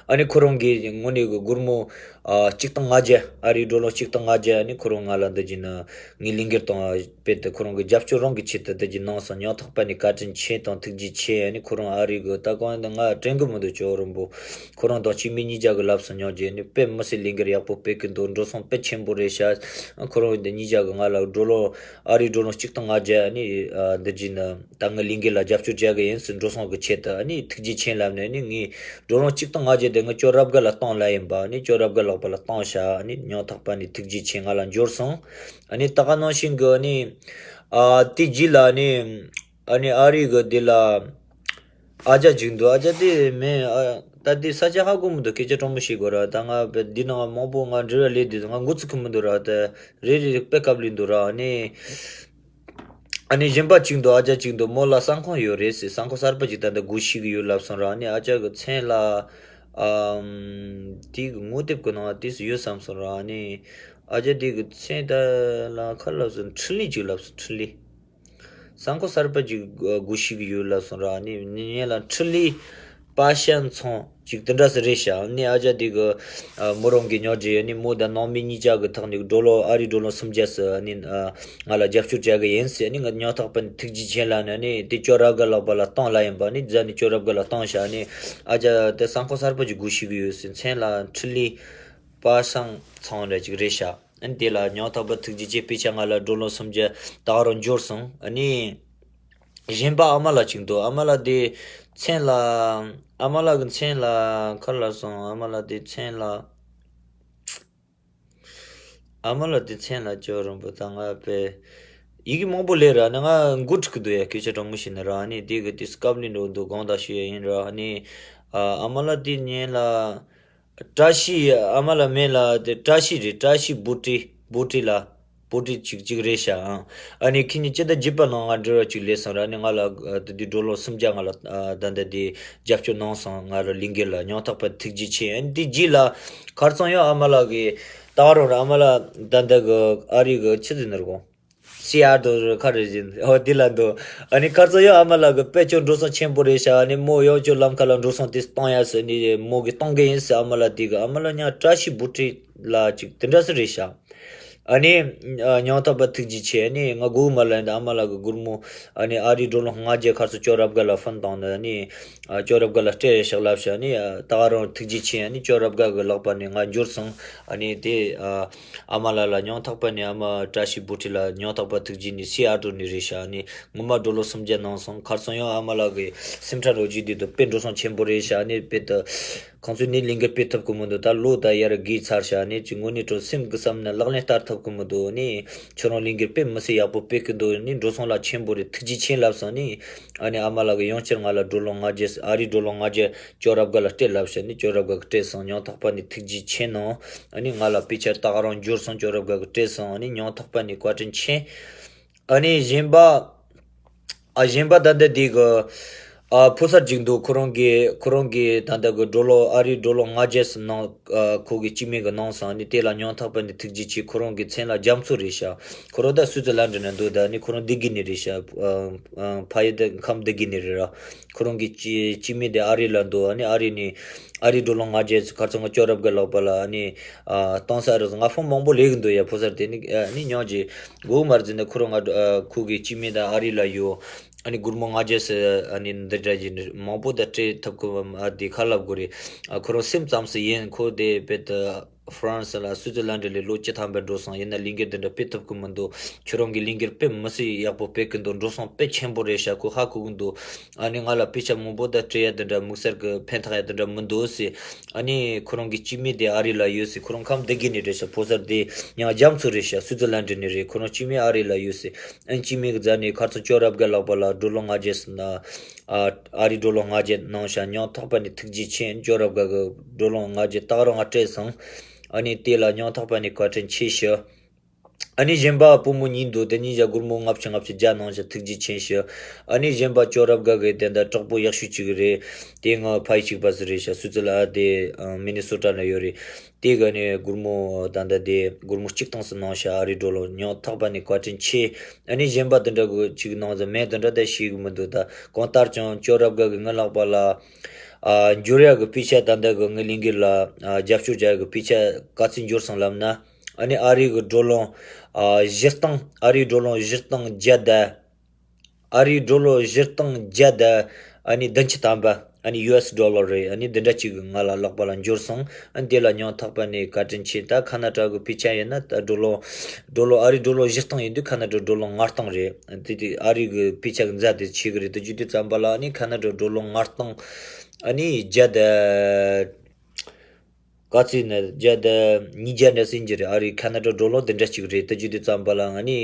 ཨ་ནི་ཁོ་རང་གིས་དངོས་གནས་གི་སྒོར་མོ་ ཨ་གཅིག་སྟོང་ལྔ་བརྒྱ། ཨ་རིའི་ཌོ་ལར་གཅིག་སྟོང་ལྔ་བརྒྱ་ཨ་ནི་ཁོ་རང་ང་ལ་འདི་བྱས་ནས་ངའི་ལས་འགུལ་དང་དཔེ་དེ་ཁོ་རང་གི་རྒྱབ་སྐྱོར་རང་གི་ཆེད་དུ་འདི་བྱས་གནང་སོང་། སྙིང་ཐག་པ་ནས་བཀའ་དྲིན་ཆེ་དང་ཐུགས་རྗེ་ཆེ། ཨ་ནི་ཁོ་རང་ཨ་རི་གི་ད་གང་ཡིན་ང་དྲན་གི་མི་འདུག་ཅོ་རིང་པོ། ཁོ་རང་དང་སྐྱེ་དམན་གཉིས་ཆ་གི་ལབ་སོང་། སྙིང་རྗེ། ཨ་ནི་དཔེ་མི་སྲིད་ལས་འགུལ་ཡག་པོ་སྤེལ་གི་འདུག་འགྲོ་སོང་དཔེ་ཆེན་པོ་རེད་ཤག་ཁོ་རང་འདི་གཉིས་ཆ་གི་ང་ལ་ཌོ་ལར་ཨ་རིའི་ཌོ་ལར་གཅིག་སྟོང་ལྔ་བརྒྱ་ཨ་ནི་ཨ་འདི་བྱས་ནས་ད་ངའི་ལས་འགུལ་ལ་རྒྱབ་སྐྱོར་བྱ་གི་ཡིན་ཟེར། འགྲོ་སོང་གི་ཆེད་དུ་ཨ་ནི་ཐུགས་རྗེ་ཆེ་ལབ་ནས། ཨ་ནི་ངའི་ཌོ་ལར་གཅིག་སྟོང་ལྔ་བརྒྱ་དེ་ངའི་ཅོ་རབ་རྒན་ལ་གཏོང་ལབ་ཡིན་པ། ཨ་ནི་ཅོ་རབ་རྒན་ལགས་པ་ལ་གཏོང་ཤག་ཨ་ནི་སྙིང་ཐག་པ་ནས་ཐུགས་རྗེ་ཆེ། ང་ལ་འབྱོར་སོང་། ཨ་ནི་ད་ག་ནང་བཞིན་གི་ཨ་ནི་ཨ་དེ་རྗེས་ལ་ཨ་ནི་ཨ་ནི་ཨ་རི་གི་འདི་ལ་ཨ་ཅག་ཅིག་འདུག་ཨ་ཅག་དེ་མིང་ཨ་ད་དེ་ས་ཆ་ཧ་གོ་མི་འདུག་སྐད་ཆ་དྲང་མོ་བཤད་དགོས་ར། ད་ང་དཔེ་འདི་ནང་མང་པོ་ང་འབྲེལ་བ་ལས་དུས་ང་འགོ་ཚུགས་གི་མི་འདུག་ར། ད་རེ་རེ་དཔེ་སྐབས་ལས་འདུག་ར། ཨ་ནི་ཨ་ནི་གཞན་པ་གཅིག་འདུག་ཨ་ཅག་གཅིག་འདུག་མོ་ལ་ས་ཁང་ཡོད་རེད་ཟེར། ས་ཁང་གསར་པ་ཅིག་ད་ལྟ་སྒོ་ཕྱེ་གི་ཡོད་ལབ་སོང་ར། ཨ་ནི་ཨ་ཅག་གི་མཚན་ལ་ཨམ་དེ་གི་ངོ་དེབ་གི་ནང་དེ་སུ་ཡོད་བསམ་སོང་ར། ཨ་ནི་ཨ་ཅག་དེ་གི་མཚན་ད་ལ་ཁ་ལབ་སོང་། འཕྲིན་ལས་ཅིག་ལབ་སོང་། འཕྲིན་ལས། ས་ཁང་གསར་པ་ཅིག་སྒོ་ཕྱེ་གི་ཡོད་ལབ་སོང་ར། ཨ་ནི་ངེད་ལ་འཕྲིན་ལས་པ་ཤན་ཚང་ཅིག་དེ་འདྲ་ཟེར་རེད་ཤག་ཨ་ནི་ཨ་ཅག་དེ་གི་ཨ་མོ་རང་གི་སྙིང་རྗེ། ཨ་ནི་མོ་དང་ནང་མི་གཉིས་ཆ་གི་ཐོག་ནས་ཌོ་ལར་ཨ་རི་ཌོ་ལར་སུམ་བརྒྱ་ཟེར་ཨ་ནི་ཨ་ང་ལ་རྒྱབ་སྐྱོར་བྱ་གི་ཡིན་ཟེར། ཨ་ནི་ང་སྙིང་ཐག་པ་ནས་ཐུགས་རྗེ་ཆེ་ལབ་ནས། ཨ་ནི་དེ་ཅོ་རབ་རྒན་ལགས་པ་ལ་གཏོང་ལབ་ཡིན་པ། ཨ་ནི་རྗེས་ནས་ཅོ་རབ་རྒན་ལ་གཏོང་ཤག་ཨ་ནི་ཨ་ཅག་དེ་ས་ཁང་གསར་པ་ཅིག་སྒོ་ཕྱེ་གི་ཡོད་ཟེར། མཚན་ལ་འཕྲིན་ལས་པ་ཤན་ཚང་འདྲ་ཅིག་རེད་ཤག་ཨ་ནི་དེ་ལ་སྙིང་ཐག་པ་ཐུགས་རྗེ་ཆེ། དཔེ་ཆ་ང་ལ་ཌོ་ལར་སུམ་བརྒྱ་ད་ག་རང་འབྱོར་སོང་། ཨ་ནི་གཞན་པ་ཨ་མ་ལགས་ཅིག་འདུག་ཨ་མ་ལགས་དེ་མཚན་ལ་ཨ་མ་ལགས་ཀྱི་མཚན་ལ་ཁ་ལ་སོང་། ཨ་མ་ལགས་དེ་མཚན་ལ་ཨ་མ་ལགས་དེ་མཚན་ལ་ཅོ་རིང་པོ་ད་ང་དཔེ་ཡི་གེ་མང་པོ་ལས་ར། ཨ་ནི་ང་མགོ་འཁྲུག་གི་འདུག་ཡ། སྐད་ཆ་དྲང་མོ་བཤད་ན་ར། ཨ་ནི་དེ་གི་དུས་སྐབས་ལས་འགྲོ་འདུག་དགོངས་དག་ཞུ་ཡ་ཡིན་ར། ཨ་ནི་ཨ་མ་ལགས་དེ་མཚན་ལ་བཀྲ་ཤིས། ཨ་མ་ལགས་མིང་ལ་དེ་བཀྲ་ཤིས་རེད། བཀྲ་ཤིས་བུ་ཁྲིད། བུ་ཁྲིད་ལ་བུ་ཁྲིད་ཅིག་ཅིག་རེད་ཤག་ཨ་ནི་ཁྱེད་གཉིས་སྤྱི་ཟླ་བརྒྱད་པ་ནང་ང་འབྲེལ་བ་ཅིག་ལས་སོང་ར། ཨ་ནི་ང་ལ་ཨ་དེ་དུས་ཌོ་ལར་སུམ་བརྒྱ་ང་ལ་ཨ་ད་ལྟ་དེ་རྒྱབ་སྐྱོར་གནང་སོང་། ང་ར་ལས་འགུལ་ལ་སྙིང་ཐག་པ་ཐུགས་རྗེ་ཆེ། ཨ་ནི་དེ་རྗེས་ལ་ཁར་སང་ཡང་ཨ་མ་ལགས་ཀྱི་ད་རུང་ར་ཨ་མ་ལགས་ད་ལྟ་གི་ཨ་རི་གི་ཆི་ཟེར་ནི་རེད་གོ་སི་ཨ་ཏོ་རུ་ཁ་རེ་བཞིན་ཨོ་དེ་ལ་འདུག་ཨ་ནི་ཁར་ཚོ་ཡང་ཨ་མ་ལགས་ཀྱི་དཔེ་ཅོ་འགྲོ་སོང་ཆེན་པོ་རེད་ཤག་ཨ་ནི་མོ་ཡང་ཅོ་ལམ་ཁ་ལ་འགྲོ་སོང་དེ་གཏོང་ཡ་ཟེར་ནི་མོ་གི་གཏོང་གི་ཡིན་ཟེར། ཨ་མ་ལགས་དེ་གི་ཨ་མ་ལགས་ཉག་བཀྲ་ཤིས་བུ་ཁྲིད་ལ་ཅིག་དེ་འདྲ་ཟེར་རེད་ཤག་ཨ་ནི་ཨ་སྙིང་ཐག་པ་ཐུགས་རྗེ་ཆེ། ཨ་ནི་ང་སྒུག་མ་ལ་ཡིན་ད་ཨ་མ་ལགས་ཀྱི་སྒོར་མོ་ཨ་ནི་ཨ་རི་ཌོ་ལར་ལྔ་བརྒྱ་ཁར་ཚོ་ཅོ་རབ་རྒན་ལ་ཕོན་བཏང་ནས། ཨ་ནི་ཨ་ཅོ་རབ་རྒན་ལ་སྤྲད་ཤག་ལབ་ཤག་ཨ་ནི་ཨ་ད་ག་རང་ཐུགས་རྗེ་ཆེ། ཨ་ནི་ཅོ་རབ་རྒན་གི་ལག་པ་ནས་ང་འབྱོར་སོང་། ཨ་ནི་དེ་ཨ། ཨ་མ་ལགས་ལ་སྙིང་ཐག་པ་ནས་ཨ་མ་བཀྲ་ཤིས་བུ་ཁྲིད་ལ་སྙིང་ཐག་པ་ཐུགས་རྗེ་ནི་སི་ཨ་ཏོ་ནས་རེད་ཤག་ཨ་ནི་ངོ་མ་ཌོ་ལར་སུམ་བརྒྱ་གནང་སོང་། ཁར་སང་ཡང་ཨ་མ་ལགས་ཀྱི་སེམས་ཁྲལ་རོགས་བྱེད་དུས་དུ་དཔེ་འགྲོ་སོང་ཆེན་པོ་རེད་ཤག་ཨ་ནི་དཔེ་དུ་ཁོང་ཚོས་ནི་ལས་འགུལ་སྤེལ་ཐུབ་ཀྱི་མི་འདུག་ད་ལོ་ད་ཡར་རྒས་ཚར་ཤག་ཨ་ནི་ཅི་དངོས་གནས་དྲང་སེམས་ཀྱི་བསམ་ན་ལག་ལེན་བསྟར་ཐུབ་ཀྱི་མི་འདུག་ཨ་ནི་ཁྱོད་རང་ལས་འགུལ་དཔེ་མི་སྲིད་ཡག་པོ་སྤེལ་གི་འདུག་ཨ་ནི་འགྲོ་སོང་ལ་ཆེན་པོ་རེད། ཐུགས་རྗེ་ཆེ་ལབ་སོང་། ཨ་ནི་ཨ་ནི་ཨ་མ་ལགས་ཀྱིས་ཡང་བསྐྱར་ང་ལ་ཌོ་ལར་ལྔ་བརྒྱ་ཨ་རི་ཌོ་ལར་ལྔ་བརྒྱ་ཅོ་རབ་རྒན་ལ་སྤྲད་ལབ་ཤག་ཨ་ནི་ཅོ་རབ་རྒན་གྱིས་སྤྲད་སོང་། སྙིང་ཐག་པ་ནས་ཐུགས་རྗེ་ཆེ་གནང་། ཨ་ནི་ང་ལ་དཔེ་ཆ་ད་ག་རང་འབྱོར་སོང་། ཅོ་རབ་རྒན་གྱིས་སྤྲད་སོང་། ཨ་ནི་སྙིང་ཐག་པ་ནས་བཀའ་དྲིན་ཆེ། ཨ་ནི་གཞན་པ་ཨ་གཞན་པ་ད་ལྟ་དེ་གི་ཨ་ཕོ་གསར་ཅིག་འདུག་ཁོ་རང་གི་ཁོ་རང་གི་ད་ལྟ་གི་ཌོ་ལར་ཨ་རི་ཌོ་ལར་ལྔ་བརྒྱ་ཟེར་ནང་ཨ་ཁོ་གི་སྐྱེ་དམན་གི་གནང་སོང་། ཨ་ནི་དེ་ལ་སྙིང་ཐག་པ་ནས་ཐུགས་རྗེ་ཆེ། ཁོ་རང་གི་མཚན་ལ་རྒྱ་མཚོ་རེད་ཤག་ཁོ་རང་ད་སུའི་ཙི་ལན་ཌི་ནས་འདུག་ད་ནི་ཁོ་རང་སྡེ་དགེ་ནས་རེད་ཤག་ཨ་ཨ་ཕ་ཡུལ་དེ་ཁམས་སྡེ་དགེ་ནས་རེད་ར། ཁོ་རང་གི་སྐྱེ་སྐྱེ་དམན་དེ་ཨ་རི་ལ་འདུག་ཨ་ནི་ཨ་རི་ནས་ཨ་རི་ཌོ་ལར་ལྔ་བརྒྱ་ཁར་ཚང་ང་ཅོ་རབ་རྒན་ལགས་པ་ལ་ཨ་ནི་ཨ་གཏོང་ས་རེད། ང་ཕོན་མང་པོ་ལས་གི་འདུག་ཡ། ཕོ་གསར་དེ་ནི་ཨ་ནི་སྙིང་རྗེ། སྒོ་མར་འཛིན་ནས་ཁོ་རང་ང་ཨ་ཁོ་གི་སྐྱེ་དམན་དེ་ཨ་རི་ལ་ཡོད། ཨ་ནི་སྒོར་མོ་ལྔ་བརྒྱ་ཟེར་ཨ་ནི་འདི་འདྲ་ཡིན་མང་པོ་ད་སྤྲད་ཐུབ་ཀི་ཨ་དེ་ཁ་ལབ་དགོས་རེད། ཨ་ཁོ་རང་སེམས་ཙམ་ཟེར་ཡིན། ཁོ་དེ་དཔེ་ད་ཧྥ་རན་སི་ལ་སུའི་ཙི་ལན་ཌི་ལ་ལོ་བཅུ་ཐམ་པ་འགྲོ་སོང་། ཡིན་ན་ལས་འགུལ་འདི་འདྲ་སྤེལ་ཐུབ་ཀི་མི་འདུག་ཁྱོད་རང་གི་ལས་འགུལ་དཔེ་མི་སྲིད་ཡག་པོ་སྤེལ་གི་འདུག་འགྲོ་སོང་དཔེ་ཆེན་པོ་རེད་ཤག་ཁོ་ཧ་གོ་གི་འདུག་ཨ་ནི་ང་ལ་དཔེ་ཆ་མང་པོ་ད་སྤྲད་ཡ་འདི་འདྲ་དམིགས་བསལ་གི་ཕན་ཐོགས་ཡ་འདི་འདྲ་མི་འདུག་ཟེར། ཨ་ནི་ཁོ་རང་གི་སྐྱེ་དམན་དེ་ཨ་རི་ལ་ཡོད་ཟེར། ཁོ་རང་ཁམས་སྡེ་དགེ་ནས་རེད་ཤག་ཕོ་གསར་དེ་ཡང་རྒྱ་མཚོ་རེད་ཤག་སུའི་ཙི་ལན་ཌི་ནས་རེད། ཁོ་རང་སྐྱེ་དམན་ཨ་རི་ལ་ཡོད་ཟེར། ཨ་ནི་སྐྱེ་དམན་གི་རྩ་ནས་ཁར་ཚང་ཅོ་རབ་རྒན་ལགས་པ་ལ་ཌོ་ལར་ལྔ་བརྒྱ་ཟེར་ན། ཨ་ཨ་རི་ཌོ་ལར་ལྔ་བརྒྱ་གནང་ཤག་སྙིང་ཐག་པ་ནས་ཐུགས་རྗེ་ཆེ། ཅོ་རབ་རྒན་གི་ཌོ་ལར་ལྔ་བརྒྱ་ད་ག་རང་ང་སྤྲད་སོང་། ཨ་ནི་དེ་ལ་སྙིང་ཐག་པ་ནས་བཀའ་དྲིན་ཆེ་ཞུ། ཨ་ནི་གཞན་པ་བུ་མོ་གཉིས་འདུག་དེ་གཉིས་ཀྱ་སྒོར་མོ་ལྔ་བཅུ་ལྔ་བཅུ་བརྒྱ་གནང་ཤག་ཐུགས་རྗེ་ཆེ་ཞུ། ཨ་ནི་གཞན་པ་ཅོ་རབ་རྒན་གི་དེ་འདྲ་གྲོགས་པོ་ཡག་ཤོས་ཅིག་རེད། དེ་ང་ཕ་ཡུལ་གཅིག་པ་ཟིག་རེད་ཤག་སུའི་ཙི་ལན་ཌི་དེ་ཨ་མི་ནི་སོ་ཊ་ལ་ཡོད་རེད། དེ་ག་ནས་སྒོར་མོ་ད་ལྟ་དེ་སྒོར་མོ་གཅིག་སྟོང་ཙམ་གནང་ཤག་ཨ་རི་ཌོ་ལར། སྙིང་ཐག་པ་ནས་བཀའ་དྲིན་ཆེ། ཨ་ནི་གཞན་པ་དེ་འདྲ་གི་ཅིག་གནང་ཟེར་མེད། དེ་འདྲ་ད་ཤེས་གི་མི་འདུག་ད་གང་ལྟར་ཀྱང་ཅོ་རབ་རྒན་གི་ངའི་ལག་པ་ལ་ ཨ་འབྱོར་ཡག་གི་དཔེ་ཆ། ད་ལྟ་གི་ངའི་ལས་འགུལ་ལ་ཨ་རྒྱབ་སྐྱོར་བྱ་ཡག་གི་དཔེ་ཆ་ག་ཚོད་འབྱོར་སོང་ལབ་ན། ཨ་ནི་ཨ་རི་གི་ཌོ་ལར་ཨ་བཞི་སྟོང་། ཨ་རིའི་ཌོ་ལར་བཞི་སྟོང་བརྒྱ་དང་། ཨ་རིའི་ཌོ་ལར་བཞི་སྟོང་བརྒྱ་དང་ཨ་ནི་བདུན་ཅུ་ཐམ་པ། ཨ་ནི་ཡུ་ཨེས་ཌོ་ལར་རེད། ཨ་ནི་འདི་འདྲ་ཅིག་ང་ལ་ལག་པ་ལ་འབྱོར་སོང་། ཨ་ནི་དེ་ལ་སྙིང་ཐག་པ་ནས་བཀའ་དྲིན་ཆེ། ད་ཁ་ན་ཌ་གི་དཔེ་ཆ་ཡིན་ན། ད་ཌོ་ལར་ཌོ་ལར་ཨ་རིའི་ཌོ་ལར་བཞི་སྟོང་ཡིན་དུས་ཁ་ན་ཌ་ཌོ་ལར་ལྔ་སྟོང་རེད། དེ་དེ་ཨ་རི་གི་དཔེ་ཆ་གི་འཛའ་དེ་ཆེ་གི་རེད། དེ་བརྗོད་དུས་ཙམ་པ་ལ་ཨ་ནི་ཁ་ན་ཌ་ཌོ་ལར་ལྔ་སྟོང་ཨ་ནི་བརྒྱ་དང་། ག་ཚོད་ནས་བརྒྱ་དང་ཉིས་བརྒྱ་འདྲ་ཟིན་གྱི་རེད། ཨ་རི་ཁ་ན་ཌ་ཌོ་ལར་འདི་འདྲ་ཅིག་རེད། དེ་བརྗོད་དུས་ཙམ་པ་ལ་ང་ནི་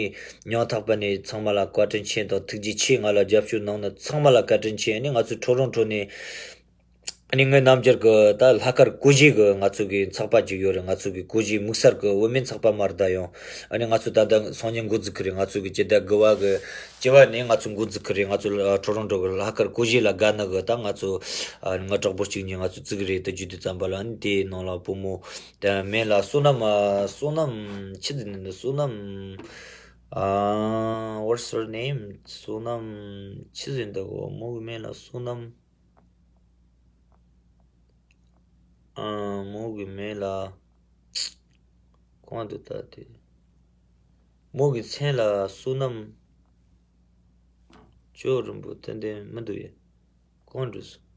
སྙིང་ཐག་པ་ནས་ཚང་མ་ལ་བཀའ་དྲིན་ཆེ་དང་ཐུགས་རྗེ་ཆེ། ང་ལ་རྒྱབ་སྐྱོར་གནང་ནི་ཚང་མ་ལ་བཀའ་དྲིན་ཆེ། ཨ་ནི་ང་ཚོ་ཊོ་རོན་ཊོ་ནས་ཨ་ནི་ངའི་རྣམ་རྒྱལ་གི་ད་ལྷག་དཀར་བཀོད་བཞིན་གི་ང་ཚོ་གི་ཚོགས་པ་ཅིག་ཡོད་རེད། ང་ཚོ་གི་བཀོད་བཞིན་དམིགས་བསལ་གི་བུད་མེད་ཚོགས་པ་མ་རེད་ད་ཡང་། ཨ་ནི་ང་ཚོ་ད་ལྟ་སང་ཉིན་འགོ་འཛུགས་གི་རེད། ང་ཚོ་གི་སྤྱི་ཟླ་དགུ་བ་གི་བཅུ་བ་ནས་ང་ཚོ་འགོ་འཛུགས་ཀྱི་རེད། ང་ཚོ་ཨ་ཊོ་རོན་ཊོ་གི་ལྷག་དཀར་བཀོད་བཞིན་ལ་དགའ་ནི་གི་ད་ང་ཚོ་ཨ་ང་གྲོགས་པོ་གཅིག་གཉིས་ང་ཚོ་བཙུགས་རེད། དེ་བརྗོད་དུས་ཙམ་པ་ལ་ཨ་ནི་དེའི་ནང་ལ་བུ་མོ་དེ་མིང་ལ་བསོད་ནམས། ཨ་བསོད་ནམས་ཆི་ཟིག་ནི་བསོད་ནམས། ཨ་what's her name? བསོད་ནམས་ཆི་ཟིག་འདུག་གོ། མོ་གི་མིང་ལ་བསོད་ནམས། ཨ་མོ་གི་མིང་ལ། གང་འདུག་ད་དེ། མོ་གི་མཚན་ལ་བསོད་ནམས་ཅོ་རིན་པོ་ཏན་ཏན་མི་འདུག་ཡ། གང་འགྲོ་སོང་།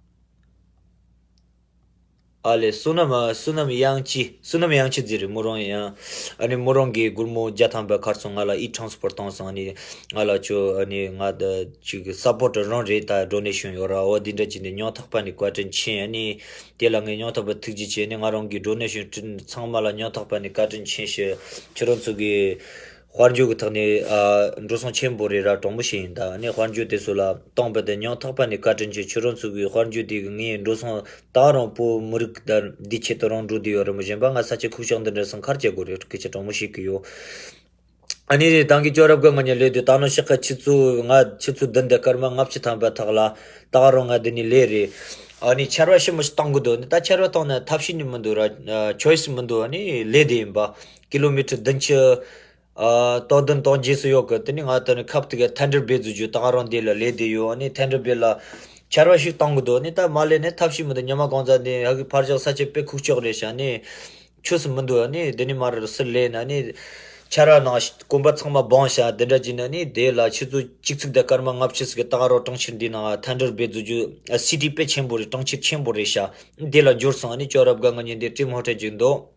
ཨ་ལས། བསོད་ནམས། ཨ་བསོད་ནམས་དབྱངས་སྐྱིད། བསོད་ནམས་དབྱངས་སྐྱིད་ཟེར་རེད། མོ་རང་ཡང་། ཨ་ནི་མོ་རང་གིས་སྒོར་མོ་བརྒྱ་ཐམ་པ་ཁ་སང་ང་ལ་ཨི་ཊྲན་སི་ཕར་བཏང་སོང་། ཨ་ནི་ང་ལ་ཅོ། ཨ་ནི་ང་ད་ཅིག་སཔོར་ཊི་རང་རེད། ད་ཌོ་ནེ་ཤན་ཡོད་ར། འོ་འདི་འདྲ་ཅིག་ནས་སྙིང་ཐག་པ་ནས་བཀའ་དྲིན་ཆེ། ཨ་ནི་དེ་ལ་ངས་སྙིང་ཐག་པ་ཐུགས་རྗེ་ཆེ། ཨ་ནི་ང་རང་གི་ཌོ་ནེ་ཤན་ཚང་མ་ལ་སྙིང་ཐག་པ་ནས་བཀའ་དྲིན་ཆེ་ཞུ། ཁྱེད་རང་ཚོ་གི་དཔལ་འབྱོར་གྱི་ཐོག་ནས་ཨ་འགྲོ་སོང་ཆེན་པོ་རེད་ར། དྲང་པོ་བཤད་ཡིན་ད། ཨ་ནི་དཔལ་འབྱོར་དེ་ཚོ་ལ་གཏོང་པ་དེ་སྙིང་ཐག་པ་ནས་བཀའ་དྲིན་ཆེ། ཁྱེད་རང་ཚོ་གི་དཔལ་འབྱོར་དེ་གི་ངའི་འགྲོ་སོང་ད་རང་བོད་མི་རིགས་དང་འདི་ཆེད་དུ་རང་འགྲོ་དུས་ཡོད་རེད། མོ་གཞན་པ་ང་ས་ཆ་ཁུག་ཀྱོག་འདི་འདྲ་སང་ཁར་བྱེད་དགོས་རེད། སྐད་ཆ་དྲང་མོ་བཤད་གི་ཡོད། ཨ་ནི་རེད། ད་གིན་ཅོ་རབ་ག་ང་ཉ་ལས་དུས་ད་ནོ་ཤག་ཁ་ཆུ་ཚོད་ང་ཆུ་ཚོད་བདུན་དང་སྐར་མ་ལྔ་བཅུ་ཐམ་པ་ཐག་ལ་ད་རང་ང་འདི་ནས་ལས་རེད། ཨ་ནི་ཆར་བ་ཞིམ་མོ་ཞིག་བཏང་གི་འདུག་ནི་ད་ཆར་བ་བཏང་ན་ཐབས་ཤེས་ནི་མི་འདུག་ར། ཆོའི་སི་མི་འདུག་ཨ་ནི་ལས་དེ་ཡིན་པ། ཀི་ལོ་མི་ཊར་བདུན་ཅུ། ཨ་སྟོང་བདུན་སྟོང་བརྒྱད་སུ་ཡོད་གི། དེ་ནི་ང་ད་ནི་ཁབ་དེ་ག་ཐན་ཌར་བེ་ཛུ་ཇུ་ད་ག་རང་དེ་ལ་ལས་དེ་ཡོད། ཨ་ནི་ཐན་ཌར་བེ་ལ་ཆར་བ་ཞིག་བཏང་གི་འདུག་ནི་ད་མ་ལས་ནི་ཐབས་ཤེས་མི་འདུག་ཉི་མ་གང་ཙམ་ནི་ཧ་གི་ཕར་ཞག་ས་ཆ་དཔེ་ཁུག་ཀྱོག་རེད་ཤག་ནི་ཆོས་སུ་མི་འདུག་ནི་དེ་ནི་མ་རེད་སུ་ལས་ན་ནི་ཆར་བ་ནང་གོམ་པ་ཚང་མ་སྦངས་ཤག་དེ་འདྲ་ཅིག་ན་ནི་དེ་ལ་ཆུ་ཚོད་གཅིག་ཚིགས་དང་སྐར་མ་ལྔ་བཅུ་ཟིག་གི་ད་ག་རང་གྲོང་ཁྱེར་འདི་ནང་ཐན་ཌར་བེ་ཛུ་ཇུ་ཨ་སི་ཊི་དཔེ་ཆེན་པོ་རེད། གྲོང་ཁྱེར་ཆེན་པོ་རེད་ཤག་དེ་ལ་འབྱོར་སོང་། ཨ་ནི་ཅོ་རབ་ག་ང་ཉིན་དེ་ཀྲིམ་ཧོ་ཊེལ་ཅིག་འདུག་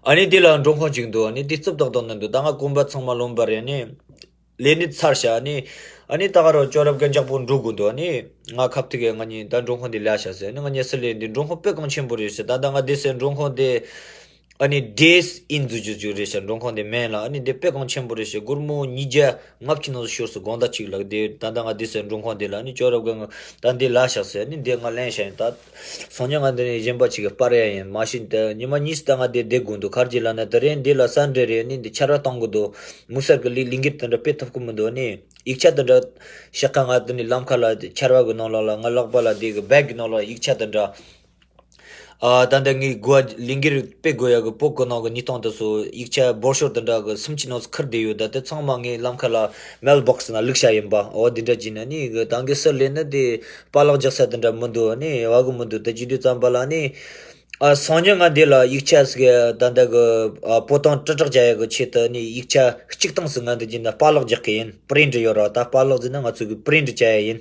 ཨ་ནི་དེ་ལ་མགྲོན་ཁང་ཅིག་འདུག་ཨ་ནི་དེ་རྩུབ་ཏག་ཏག་ནི་འདུག་ད་ང་གོམ་པ་ཚང་མ་ལོན་པ་རེད། ཨ་ནི་ལས་ནི་ཚར་ཤག་ཨ་ནི་ཨ་ནི་ད་ག་རང་ཅོ་རབ་ག་མགྱོགས་པོ་འགྲོ་དགོས་འདུག་ཨ་ནི་ང་ཁབ་ཐིག་གི་ང་གཉིས་ད་མགྲོན་ཁང་དེ་ལས་ཤག་ཟེར། ཨ་ནི་ང་གཉིས་སུ་ལས་འདི་མགྲོན་ཁང་དཔེ་གང་ཆེན་པོ་རེད་ཟེར། ད་ལྟ་ང་དེ་སེ་མགྲོན་ཁང་དེ་ཨ་ནི་ཌེས་ཨིན་ཟེར་རྒྱུ་ཅིག་རེད་ཤག་མགྲོན་ཁང་དེ་མིང་ལ། ཨ་ནི་དེ་དཔེ་གང་ཆེན་པོ་རེད་ཤག་སྒོར་མོ་ཉིས་བརྒྱ་ལྔ་བཅུ་ནང་ཤོར་སོང་དགོང་དག་ཅིག་ལ། དེ་ད་ལྟ་ང་དེ་སེ་མགྲོན་ཁང་དེ་ལ་ཨ་ནི་ཅོ་རབ་ག་ང་ད་འདི་ལས་ཤག་ཟེར། ཨ་ནི་འདི་ང་ལེན་ཤག་ཡིན་ད། སང་ཉིན་ང་འདི་ནས་གཞན་པ་ཅིག་གི་སྤར་ཡ་ཡིན། མ་གཞི་ད་ཉི་མ་གཉིས་ད་ང་འདི་བསྡད་དགོས་འདུག་ག་རེ་ལབ་ན་དེ་རིང་འདི་ལ་སན་ཌེ་རེད། ཨ་ནི་འདི་ཆར་བ་གཏོང་གི་འདུག་མུ་སར་གི་ལི་ལིང་གིར་དེ་འདྲ་དཔེ་ཐུབ་ཀི་མི་འདུག་ཨ་ནི་ཡིག་ཆ་དེ་འདྲ་ཤག་ག་ང་འདི་ནས་ལམ་ཁ་ལ་ཆར་བ་གི་ནང་ལོགས་ལ་ང་ལག་པ་ལ་དེ་གི་བེག་གི་ནང་ལ་ཡིག་ཆ་དེ་འདྲ། ཨ་ད་ལྟ་ངའི་དགོས་ལིང་གིར་དཔེ་དགོས་ཡ་གི་པོ་གི་ནང་གི་ཉིས་སྟོང་དེ་ཚོ་ཡིག་ཆ་འབོར་ཤོར་དེ་འདྲ་གི་སུམ་ཅུ་ནང་ཚོ་ཁུར་བསྡད་ཡོད། ད་དེ་ཚང་མ་ངའི་ལམ་ཁ་ལ་མེལ་བོག་སི་ནང་བླུགས་བཞག་ཡིན་པ། འོ་དེ་འདྲ་བྱས་ན་ནི་གི་ད་གི་སུ་ལས་ན་དེ་པཱ་ལགས་རྒྱག་ས་དེ་འདྲ་མི་འདུག་ནི་བ་གི་མི་འདུག་ད་བྱེད་དུས་ཙམ་པ་ལ་ནི་ཨ་སང་ཉིན་ང་འདི་ལ་ཡིག་ཆ་ཟིག་ད་ལྟ་གི་ཨ་པོ་ཏང་དྲིལ་བསྒྲགས་བྱ་ཡ་གི་ཆེད་དུ་ནི་ཡིག་ཆ་གཅིག་སྟེང་སུ་ང་འདི་བྱས་ན་པཱ་ལགས་རྒྱག་གི་ཡིན། པི་རིན་ཊི་ཡོད་ར། ད་པཱ་ལགས་ཟེར་ན་ང་ཚོ་གི་པི་རིན་ཊི་བྱ་ཡ་ཡིན།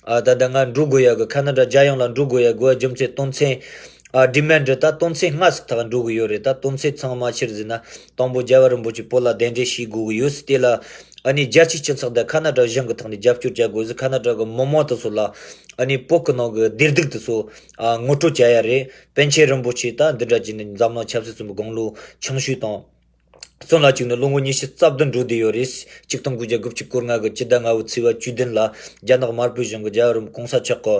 ཨ་ད་ལྟ་ང་འགྲོ་དགོས་ཡ་གི་ཁ་ན་ཌ་རྒྱལ་ཡོངས་ལ་འགྲོ་དགོས་ཡ་དགོས་ཡ་རྒྱུ་མཚན་དོན་ཚན་ཨ་ཌི་མན་ཌི་ད་དོན་ཚན་ལྔ་ཟིག་ཐག་འགྲོ་གི་ཡོད་རེད། ད་དོན་ཚན་ཚང་མ་ཕྱིར་ཟེར་ན་དང་པོ་རྒྱལ་བ་རིན་པོ་ཆེ་བོད་ལ་གདན་འདྲེན་བྱེད་དགོས་གི་ཡོད་ཟེར། དེ་ལ་ཨ་ནི་རྒྱལ་སྤྱིའི་སྤྱི་ཚོགས་དང་ཁ་ན་ཌ་གཞུང་གི་ཐོག་ནས་རྒྱབ་སྐྱོར་བྱ་དགོས་ཟེར། ཁ་ན་ཌ་གི་མི་མང་དེ་ཚོ་ལ་ཨ་ནི་བོད་གི་ནང་གི་བདེ་སྡུག་དེ་ཚོ་ཨ་ངོ་སྤྲོད་བྱ་ཡ་རེད། པཎ་ཆེན་རིན་པོ་ཆེ་ད་འདི་འདྲ་བྱས་ནས་འཛམ་གླིང་ཆབ་སྲིད་གསུམ་པའི་དགུང་ལོ་ཆུང་ཤོས་དང་། བཙོན་ལ་བཅུག་ནས་ལོ་ངོ་ཉི་ཤུ་རྩ་བདུན་འགྲོ་བསྡད་ཡོད་རེད། ཆིག་སྟོང་དགུ་བརྒྱ་དགུ་བཅུ་གོ་ལྔ་གི་སྤྱི་ཟླ་ལྔ་པའི་ཚེས་པ་བཅུ་བདུན་ལ་རྒྱ་ནག་དམར་པོའི་གཞུང་གི་རྒྱལ་བ་རིན་པོ་གོང་ས་མཆོག་གི་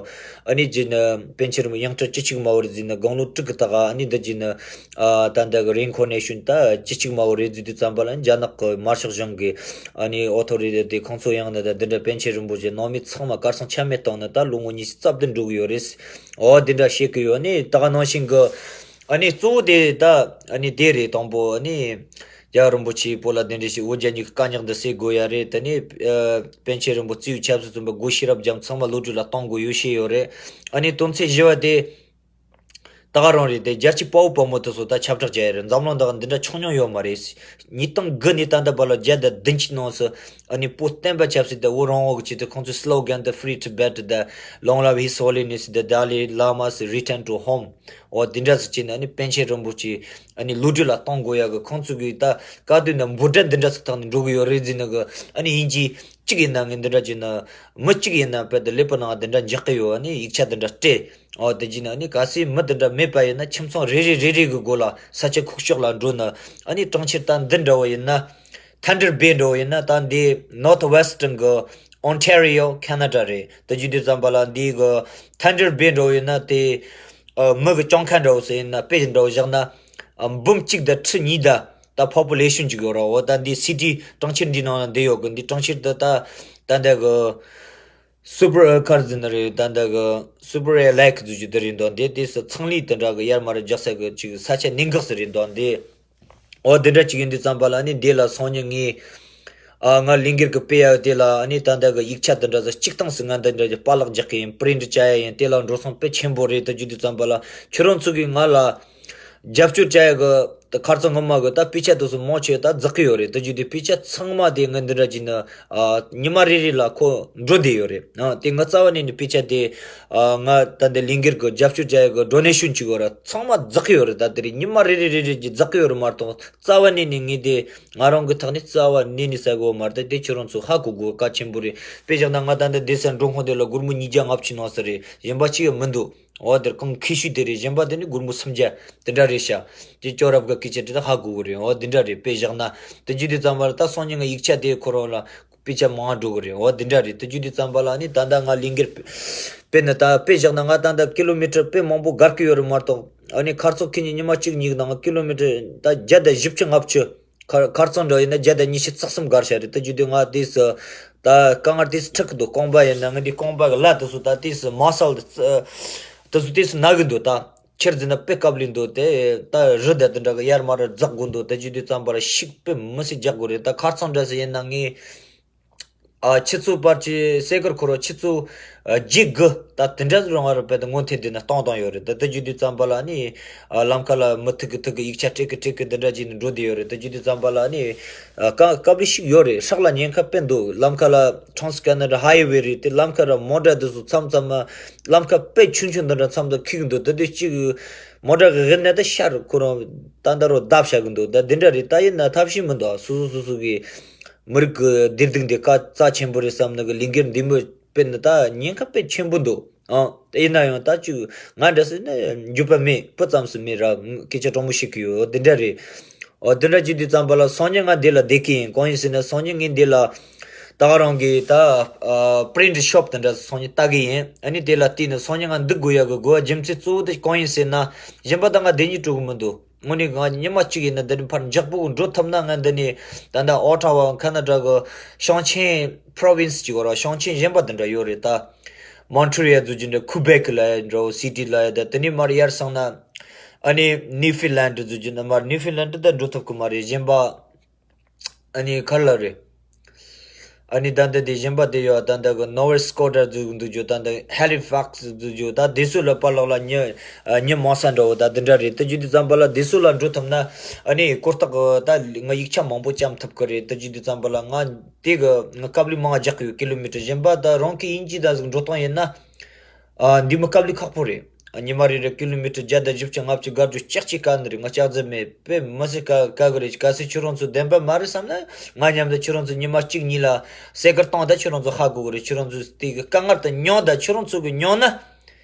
ཨ་ནི་རྗེས་ནས་པཎ་ཆེན་རིན་པོ་ཆེ་དབྱངས་ཁྲིད་བཅུ་གཅིག་མ་བོར་རྫིས་ནས་དགུང་ལོ་དྲུག་གི་སྟེང་ཨ་ནི་འདི་རྗེས་ནས་ཨ་ད་ལྟ་གི་རི་ཨིན་ཁོ་ནེ་ཤོན་ད་བཅུ་གཅིག་མ་བོར་རེད་རྫིས་དུས་ཙམ་པ་ལ་རྒྱ་ནག་གི་དམར་ཤོག་གཞུང་གི་ཨ་ནི་ཨོ་ཐོ་རི་ཊི་དེ་ཁོང་ཚོ་ཡང་ནི་ད་འདི་འདྲ་པཎ་ཆེན་རིན་པོ་ཆེ་ནང་མི་ཚང་མ་གར་སོང་ཆ་མེད་བཏང་ནས་ད་ལོ་ངོ་ཉི་ཤུ་རྩ་བདུན་འགྲོ་གི་ཡོད་རེད། ཨོ་འདི་འདྲ་བཤད་གི་ཡོད། ཨ་ནི་ད་ག་ནང་བཞིན་གི་ཨ་ནི་གཙོ་བོ་དེ་ད་ཨ་ནི་དེ་རེད། དང་པོ་ཨ་ནི། རྒྱལ་བ་རིན་པོ་ཆེའི་བོད་ལ་གདན་འདྲེན་བྱས། འོ་རྒྱ་གཉིས་ཀྱི་བཀའ་ཉག་འདི་སེལ་དགོས་ཡ་རེད། དེ་ནས་ཨ་པཎ་ཆེན་རིན་པོ་ཆེའི་ཆབ་སྲིད་བཙོན་པ་སྒོ་ཤེས་རབ་རྒྱམ་ཚང་མ་གློད་གྲོལ་ལ་གཏོང་དགོས་ཡོད་བཤད་ཡོད་རེད། ཨ་ནི་དོན་ཚན་བཞི་བ་དེ། ད་ག་རང་རེད་དེ། རྒྱལ་གཅེས་དཔའ་བོ་དཔའ་མོ་དེ་ཚོ་ད་ཁྱབ་བསྒྲགས་བྱས་ཡོད་རེད། འཛམ་གླིང་ད་ག་འདི་འདྲ་ཆུང་ཉུང་ཡོད་མ་རེད། ཉིས་སྟོང་དགུ་ནས་ད་ལྟ་བར་ལ་བརྒྱ་དང་བདུན་ཅུ་ནང་སུ་ཨ་ནི་བོད་བསྟན་པ་ཆབ་སྲིད་དང་བོད་རང་དབང་གི་ཆེད་དུ་ཁོང་ཚོའི་སི་ལོ་གན་དེ། Free Tibet དང་། Long live His Holiness the Dalai Lama's return to home འོ་དེ་འདྲ་ཟེར་བྱས་ནས། ཨ་ནི་པཎ་ཆེན་རིན་པོ་ཆེ་ཨ་ནི་གློད་གྲོལ་ལ་གཏོང་དགོས་ཡ་གི་ཁོང་ཚོ་གི་ད་ག་དུས་ན་འབོད་སྒྲ་འདི་འདྲ་ཟིག་བཏང་ནས་འགྲོ་གི་ཡོད་རེད་ཟེར་ནས་གི། ཨ་ནི་དབྱིན་ཇི་གཅིག་ཡིན་ན་ངས་འདི་འདྲ་བྱས་ན། མི་གཅིག་ཡིན་ན་བོད་དུ་ཀླད་པ་ནང་འདི་འདྲ་འཇགས་ཀྱི་ཡོད། ཨ་ནི་ཡིག་ཆ་འདི་འདྲ་སྤྲད། འོ་དེ་བྱས་ན་ཨ་ནི་གལ་སྲིད་མི་འདི་འདྲ་མེད་པ་ཡིན་ན། ཁྱིམ་ཚང་རེ་རེ་རེ་རེ་གི་སྒོ་ལ་ས་ཆ་ཁུག་ཀྱོག་ལ་འགྲོ་ན། ཨ་ནི་གྲོང་ཁྱེར་ད་འདི་འདྲ་བོ་ཡིན་ན། Thunder Bay འདྲ་བོ་ཡིན་ན། ད་འདི་North Western གི་Ontario Canada རེད། དེ་བྱེད་དུས་ཙམ་པ་ལ་འདི་གི་Thunder Bay འདྲ་བོ་ཡིན་ན། དེ་ཨ་མི་གི་གྲངས་ཀ་འདྲ་བོ་ཟེར་ཡིན་ན། དཔེ་འདྲ་བོ་བཞག་ན། ཨ་འབུམ་གཅིག་དང་ཁྲི་གཉིས་དང་ད་population ཅིག་ཡོད་ར། འོ་ད་འདི་city གྲོང་ཁྱེར་འདི་ནང་ལ་འདི་ཡོད་གི། འདི་གྲོང་ཁྱེར་དེ་ད་ད་འདི་གི་Super ཨ་ག་རེ་ཟེར་ན་རེད། ད་འདི་གི་Super ཨ་Lake ཟེར་རྒྱུ་དེ་རེད་འདུག། འདི་དེ་སུ་ཚང་ལི་དེ་འདྲ་གི་ཡར་མར་རྒྱག་ས་གི་ཅིག་ས་ཆ་གནད་འགག་ཟེར་རེད་འདུག། འདི་འོ་དེ་འདྲ་ཅིག་ཡིན་དུས་ཙམ་པ་ལ་ནི། འདི་ལ་སང་ཉིན་ངས་ཨ་ང་ལས་འགུལ་གི་སྤེལ་ཡ་དེ་ལ་ཨ་ནི་ད་ལྟ་གི་ཡིག་ཆ་དེ་འདྲ་ཟ་གཅིག་སྟངས་སུ་ང་འདི་འདྲ་གི་པར་བརླག་རྒྱག་གི་ཡིན། པི་རིན་ཊི་བྱ་ཡ་ཡིན། དེ་ལ་འགྲོ་སོང་དཔེ་ཆེན་པོ་རེད། དེ་བརྗོད་དུས་ཙམ་པ་ལ་ཁྱོད་རང་ཚོ་གིས་ང་ལ་རྒྱབ་སྐྱོར་བྱ་ཡ་གི་ད་ཁ་རྩང་ངོ་མ་གི་ད་དཔེ་ཆ་དེ་ཚོ་མང་ཆེ་ད་རྫོགས་གི་ཡོད་རེད། དེ་བརྗོད་དུས་དཔེ་ཆ་ཚང་མ་དེ་ང་འདི་འདྲ་བྱས་ན་ཨ་ཉི་མ་རེ་རེ་ལ་ཁོ་འགྲོ་བསྡད་ཡོད་རེད། ཨ་དེ་ང་རྩ་བ་ནས་ནི་དཔེ་ཆ་དེ་ཨ་ང་ད་འདི་ལས་འགུལ་གི་རྒྱབ་སྐྱོར་བྱ་ཡ་གི་donation བྱེད་དགོས་ར། ཚང་མ་རྫོགས་གི་ཡོད་རེད། ད་དེ་རེད། ཉི་མ་རེ་རེ་རེ་རེ་གི་རྫོགས་གི་ཡོད་རེད་མ་གཏོགས། རྩ་བ་ནས་ནི་ངས་དེ་ང་རང་གི་ཐོག་ནས་རྩ་བ་ནས་ནི་ཟ་གི་ཡོད་མ་རེད། དེ་ཁྱོད་རང་ཚོ་ཧ་གོ་དགོས། གལ་ཆེན་པོ་རེད། དཔེ་བཞག་ན་ང་ད་འདི་བསྡད་ས་འགྲོ་ཁང་དེ་ལ་སྒོར་མོ་ཉིས་བརྒྱ་ལྔ་བཅུ་ནང་ས་རེད། གཞན་པ་གཅིག་ཡང་མི་འདུག། འོ་དེར་གང་ཁེ་ཤུ་དེ་རེད། གཞན་པ་དེ་ནི་སྒོར་མོ་སུམ་བརྒྱ་དེ་འདྲ་རེད་ཤག། དེ་ཅོ་རབ་ག་སྐད་ཆ་དྲིས་ད་ཧ་གོ་གི་རེད། འོ་དེ་འདྲ་རེད། དཔེ་བཞག་ན་དེ་བརྗོད་དུས་ཙམ་པ་ལ་ད་སང་ཉིན་ང་ཡིག་ཆ་དེ་ཁོ་རང་ལ་དཔེ་ཆ་མང་འགྲོ་གི་རེད། འོ་དེ་འདྲ་རེད། དེ་བརྗོད་དུས་ཙམ་པ་ལ་ནི་ད་ལྟ་ང་ལས་འགུལ་སྤེལ་ན། ད་དཔེ་བཞག་ན་ང་ད་ལྟ་ཀི་ལོ་མི་ཊར་དཔེ་མང་པོ་བརྒལ་གི་ཡོད་རེད་མ་གཏོགས། ཨ་ནི་ཁ་རྩང་ཁེ་ཉིན་ཉི་མ་གཅིག་གཉིས་ནང་ཀི་ལོ་མི་ཊར་ད་བརྒྱ་དང་བཞི་བཅུ་ལྔ་བཅུ། ཁ་ཁ་རྩང་འདྲ་ཡིན་ན་བརྒྱ་དང་ཉི་ཤུ་རྩ་གསུམ་བརྒལ་བྱས་རེད། དེ་བརྗོད་དུས་ང་དེས་སུ་ད་དཀའ་ངལ་དེས་སུ་འཕྲད་གི་འདུག། རྐང་པ་ཡིན་ན་ང་འདི་རྐང་པ་གི་ལ་དེ་ཚོ་ད་དེས་སུ་མ་སལ་དེ་ཚོ་དེས་སུ་ན་གི་འདུག། ད་ཁྱེར་ཟིན་ན་དཔེ་དཀའ་ལས་འདུག། དེ་ད་རི་དང་དེ་འདྲ་གི་ཡར་མར་འཛེག་དགོས་འདུག། དེ་བརྗོད་དུས་ཙམ་པར་ཤུགས་དཔེ་མི་སྲིད་རྒྱག་དགོས་རེད། ད་ཁ་རྩང་འདྲ་ཟེར་ཡིན་ན་ངས་ཨ་ཆུ་ཚོད་བར་གྱི་སེ་ཀར་ཁོ་རང་ཆུ་ཚོད་ཨ་བརྒྱད་དགུ་ད་དེ་འདྲ་རང་བར་བས་ད་སྔོན་ཐེངས་དེ་ན་གཏོང་བཏང་ཡོད་རེད། ད་དེ་བརྗོད་དུས་ཙམ་པ་ལ་ནི་ཨ་ལམ་ཁ་ལ་མི་ཐུག་གི་ཐུག་གི་ཡིག་ཆ་སྤྲད་གི་སྤྲད་གི་འདི་འདྲ་བྱས་ནས་འགྲོ་བསྡད་ཡོད་རེད། དེ་བརྗོད་དུས་ཙམ་པ་ལ་ནི་ཨ་དཀའ་དཀའ་ལས་ཤིག་ཡོད་རེད། ཧྲག་ལ་ཉེན་ཁ་དཔེ་འདུག། ལམ་ཁ་ལ་Trans Canada Highway རེད། དེ་ལམ་ཁ་ར་མོ་ཊ་དེ་ཚོ་མཚམས་མཚམས་ལམ་ཁ་དཔེ་ཆུང་ཆུང་འདི་འདྲ་མཚམས་དུ་འཁྱིག་གི་འདུག། དེ་དུས་གཅིག་མོ་ཊ་གི་ངན་ནས་ད་ཤར་ཁོ་རང་ད་ད་རོ་བརྡབ་བྱ་གི་འདུག། ད་འདི་འདྲ་རེད། ད་ཡིན་ན་ཐབས་ཤེས་མི་འདུག། སོ་སོ་སོ་སོ་གི་མི་རིགས་ཀྱི་བདེ་སྡུག་འདི་དཀའ་རྩ་ཆེན་པོ་རེད་བསམ་ནས་གི་ལས་འགུལ་འདི་མོ་སྤེལ་ནི་ད་ཉེན་ཁ་དཔེ་ཆེན་པོ་འདུག། ཨང་། དེ་ཡིན་ན་ཡང་ད་ཅིག་ང་འདྲ་ཟེར་ན་འགྱོད་པ་མེད། སྤུ་ཙམ་སུ་མེད་ར། སྐད་ཆ་དྲང་མོ་བཤད་གི་ཡོད། འདི་འདྲ་རེད། ཨོ་འདི་འདྲ་བྱེད་དུས་ཙམ་པ་ལ་སང་ཉིན་ང་འདི་ལ་བསྡད་ཀྱི་ཡིན། གང་ཡིན་ཟེར་ན་སང་ཉིན་ངས་འདི་ལ་ད་ག་རང་གི་ད་ཨ་print shop དེ་འདྲ་སང་ཉིན་ལྟ་གི་ཡིན། ཨ་ནི་དེ་ལ་བལྟས་ནས་སང་ཉིན་ང་འདི་དགོས་ཡག་གི་དགོས་པ་རྒྱུ་མཚན་གཙོ་བོ་དེ་གང་ཡིན་ཟེར་ན། གཞན་པ་ད་ང་བསྡད་སྙིང་བྲོ་གི་མི་འདུག། དངོས་གནས་ང་ཉི་མ་གཅིག་ཡིན་ན་འདི་ནས་ཕར་མགྱོགས་པོ་འགྲོ་ཐུབ་ན། ང་འདི་ནས་ད་ལྟ་Ottawa ཁ་ན་ཌ་གི་ཞིང་ཆེན་province གཅིག་ཡོད་ར། ཞིང་ཆེན་གཞན་པ་དེ་འདྲ་ཡོད་རེད། ད་Montreal ཟེར་རྒྱུ་འདྲ། Quebec ལ་ཡ་འདྲ་བོ་city ལ་ཡ། ད་དེ་ནས་མར་ཡར་སོང་ན་ཨ་ནི་Newfoundland ཟེར་རྒྱུ་འདྲ། མར་Newfoundland ད་འགྲོ་ཐུབ་ཀྱི་མ་རེད། གཞན་པ་ཨ་ནི་ག་རེ་ལབ་རེད། ཨ་ནི་ད་ལྟ་དེ་གཞན་པ་དེ་ཡོད། ད་ལྟ་གི་Nova Scotia ཟེར་གི་འདུག་རྒྱུ། ད་ལྟ་Halifax ཟེར་རྒྱུ། ད་དེ་ཚོ་ལ་པར་ལག་ལ་མྱི་ཨ་མྱི་མང་ས་འདྲ་བོ་ད་དེ་འདྲ་རེད། དེ་བརྗོད་དུས་ཙམ་པ་ལ་དེ་ཚོ་ལ་འགྲོ་ཐུབ་ན་ཨ་ནི་ཧུར་ཐག་གི་ད་ང་ཡིག་ཆ་མང་པོ་བཅམ་ཐུབ་ཀྱི་རེད། དེ་བརྗོད་དུས་ཙམ་པ་ལ་ང་དེ་གི་ང་སྐབས་ལས་མང་བ་རྒྱག་གི་ཡོད། ཀི་ལོ་མི་ཊར། གཞན་པ་ད་རང་གི་དབྱིན་ཇི་ད་ཟིག་འགྲོ་སྟངས་ཡིན་ན། ཨ་འདི་མོ་སྐབས་ལས་ཁག་པོ་རེད། ཨ་ཉི་མ་རེ་རེ་ཀི་ལོ་མི་ཊར་བརྒྱ་དང་བཞི་བཅུ་ལྔ་བཅུ་བརྒལ་རྒྱུ་ལྕགས་ཀྱི་དཀའ་ནི་རེད། ང་ལྕགས་རྫས་མེད། དཔེ་མི་སྲིད་དཀའ་དཀའ་གི་རེད། གལ་སྲིད་ཁྱོད་རང་ཚོ་བདེན་པ་མ་རེད་བསམ་ན། ང་མཉམ་དུ་ཁྱོད་རང་ཚོ་ཉི་མ་གཅིག་གཉིས་ལ་སེ་ཀར་བཏང་། ད་ཁྱོད་རང་ཚོ་ཧ་གོ་གི་རེད། ཁྱོད་རང་ཚོ་དེ་གི་དཀའ་ངལ་དེ་མྱོང་། ད་ཁྱོད་རང་ཚོ་གི་མྱོང་ན།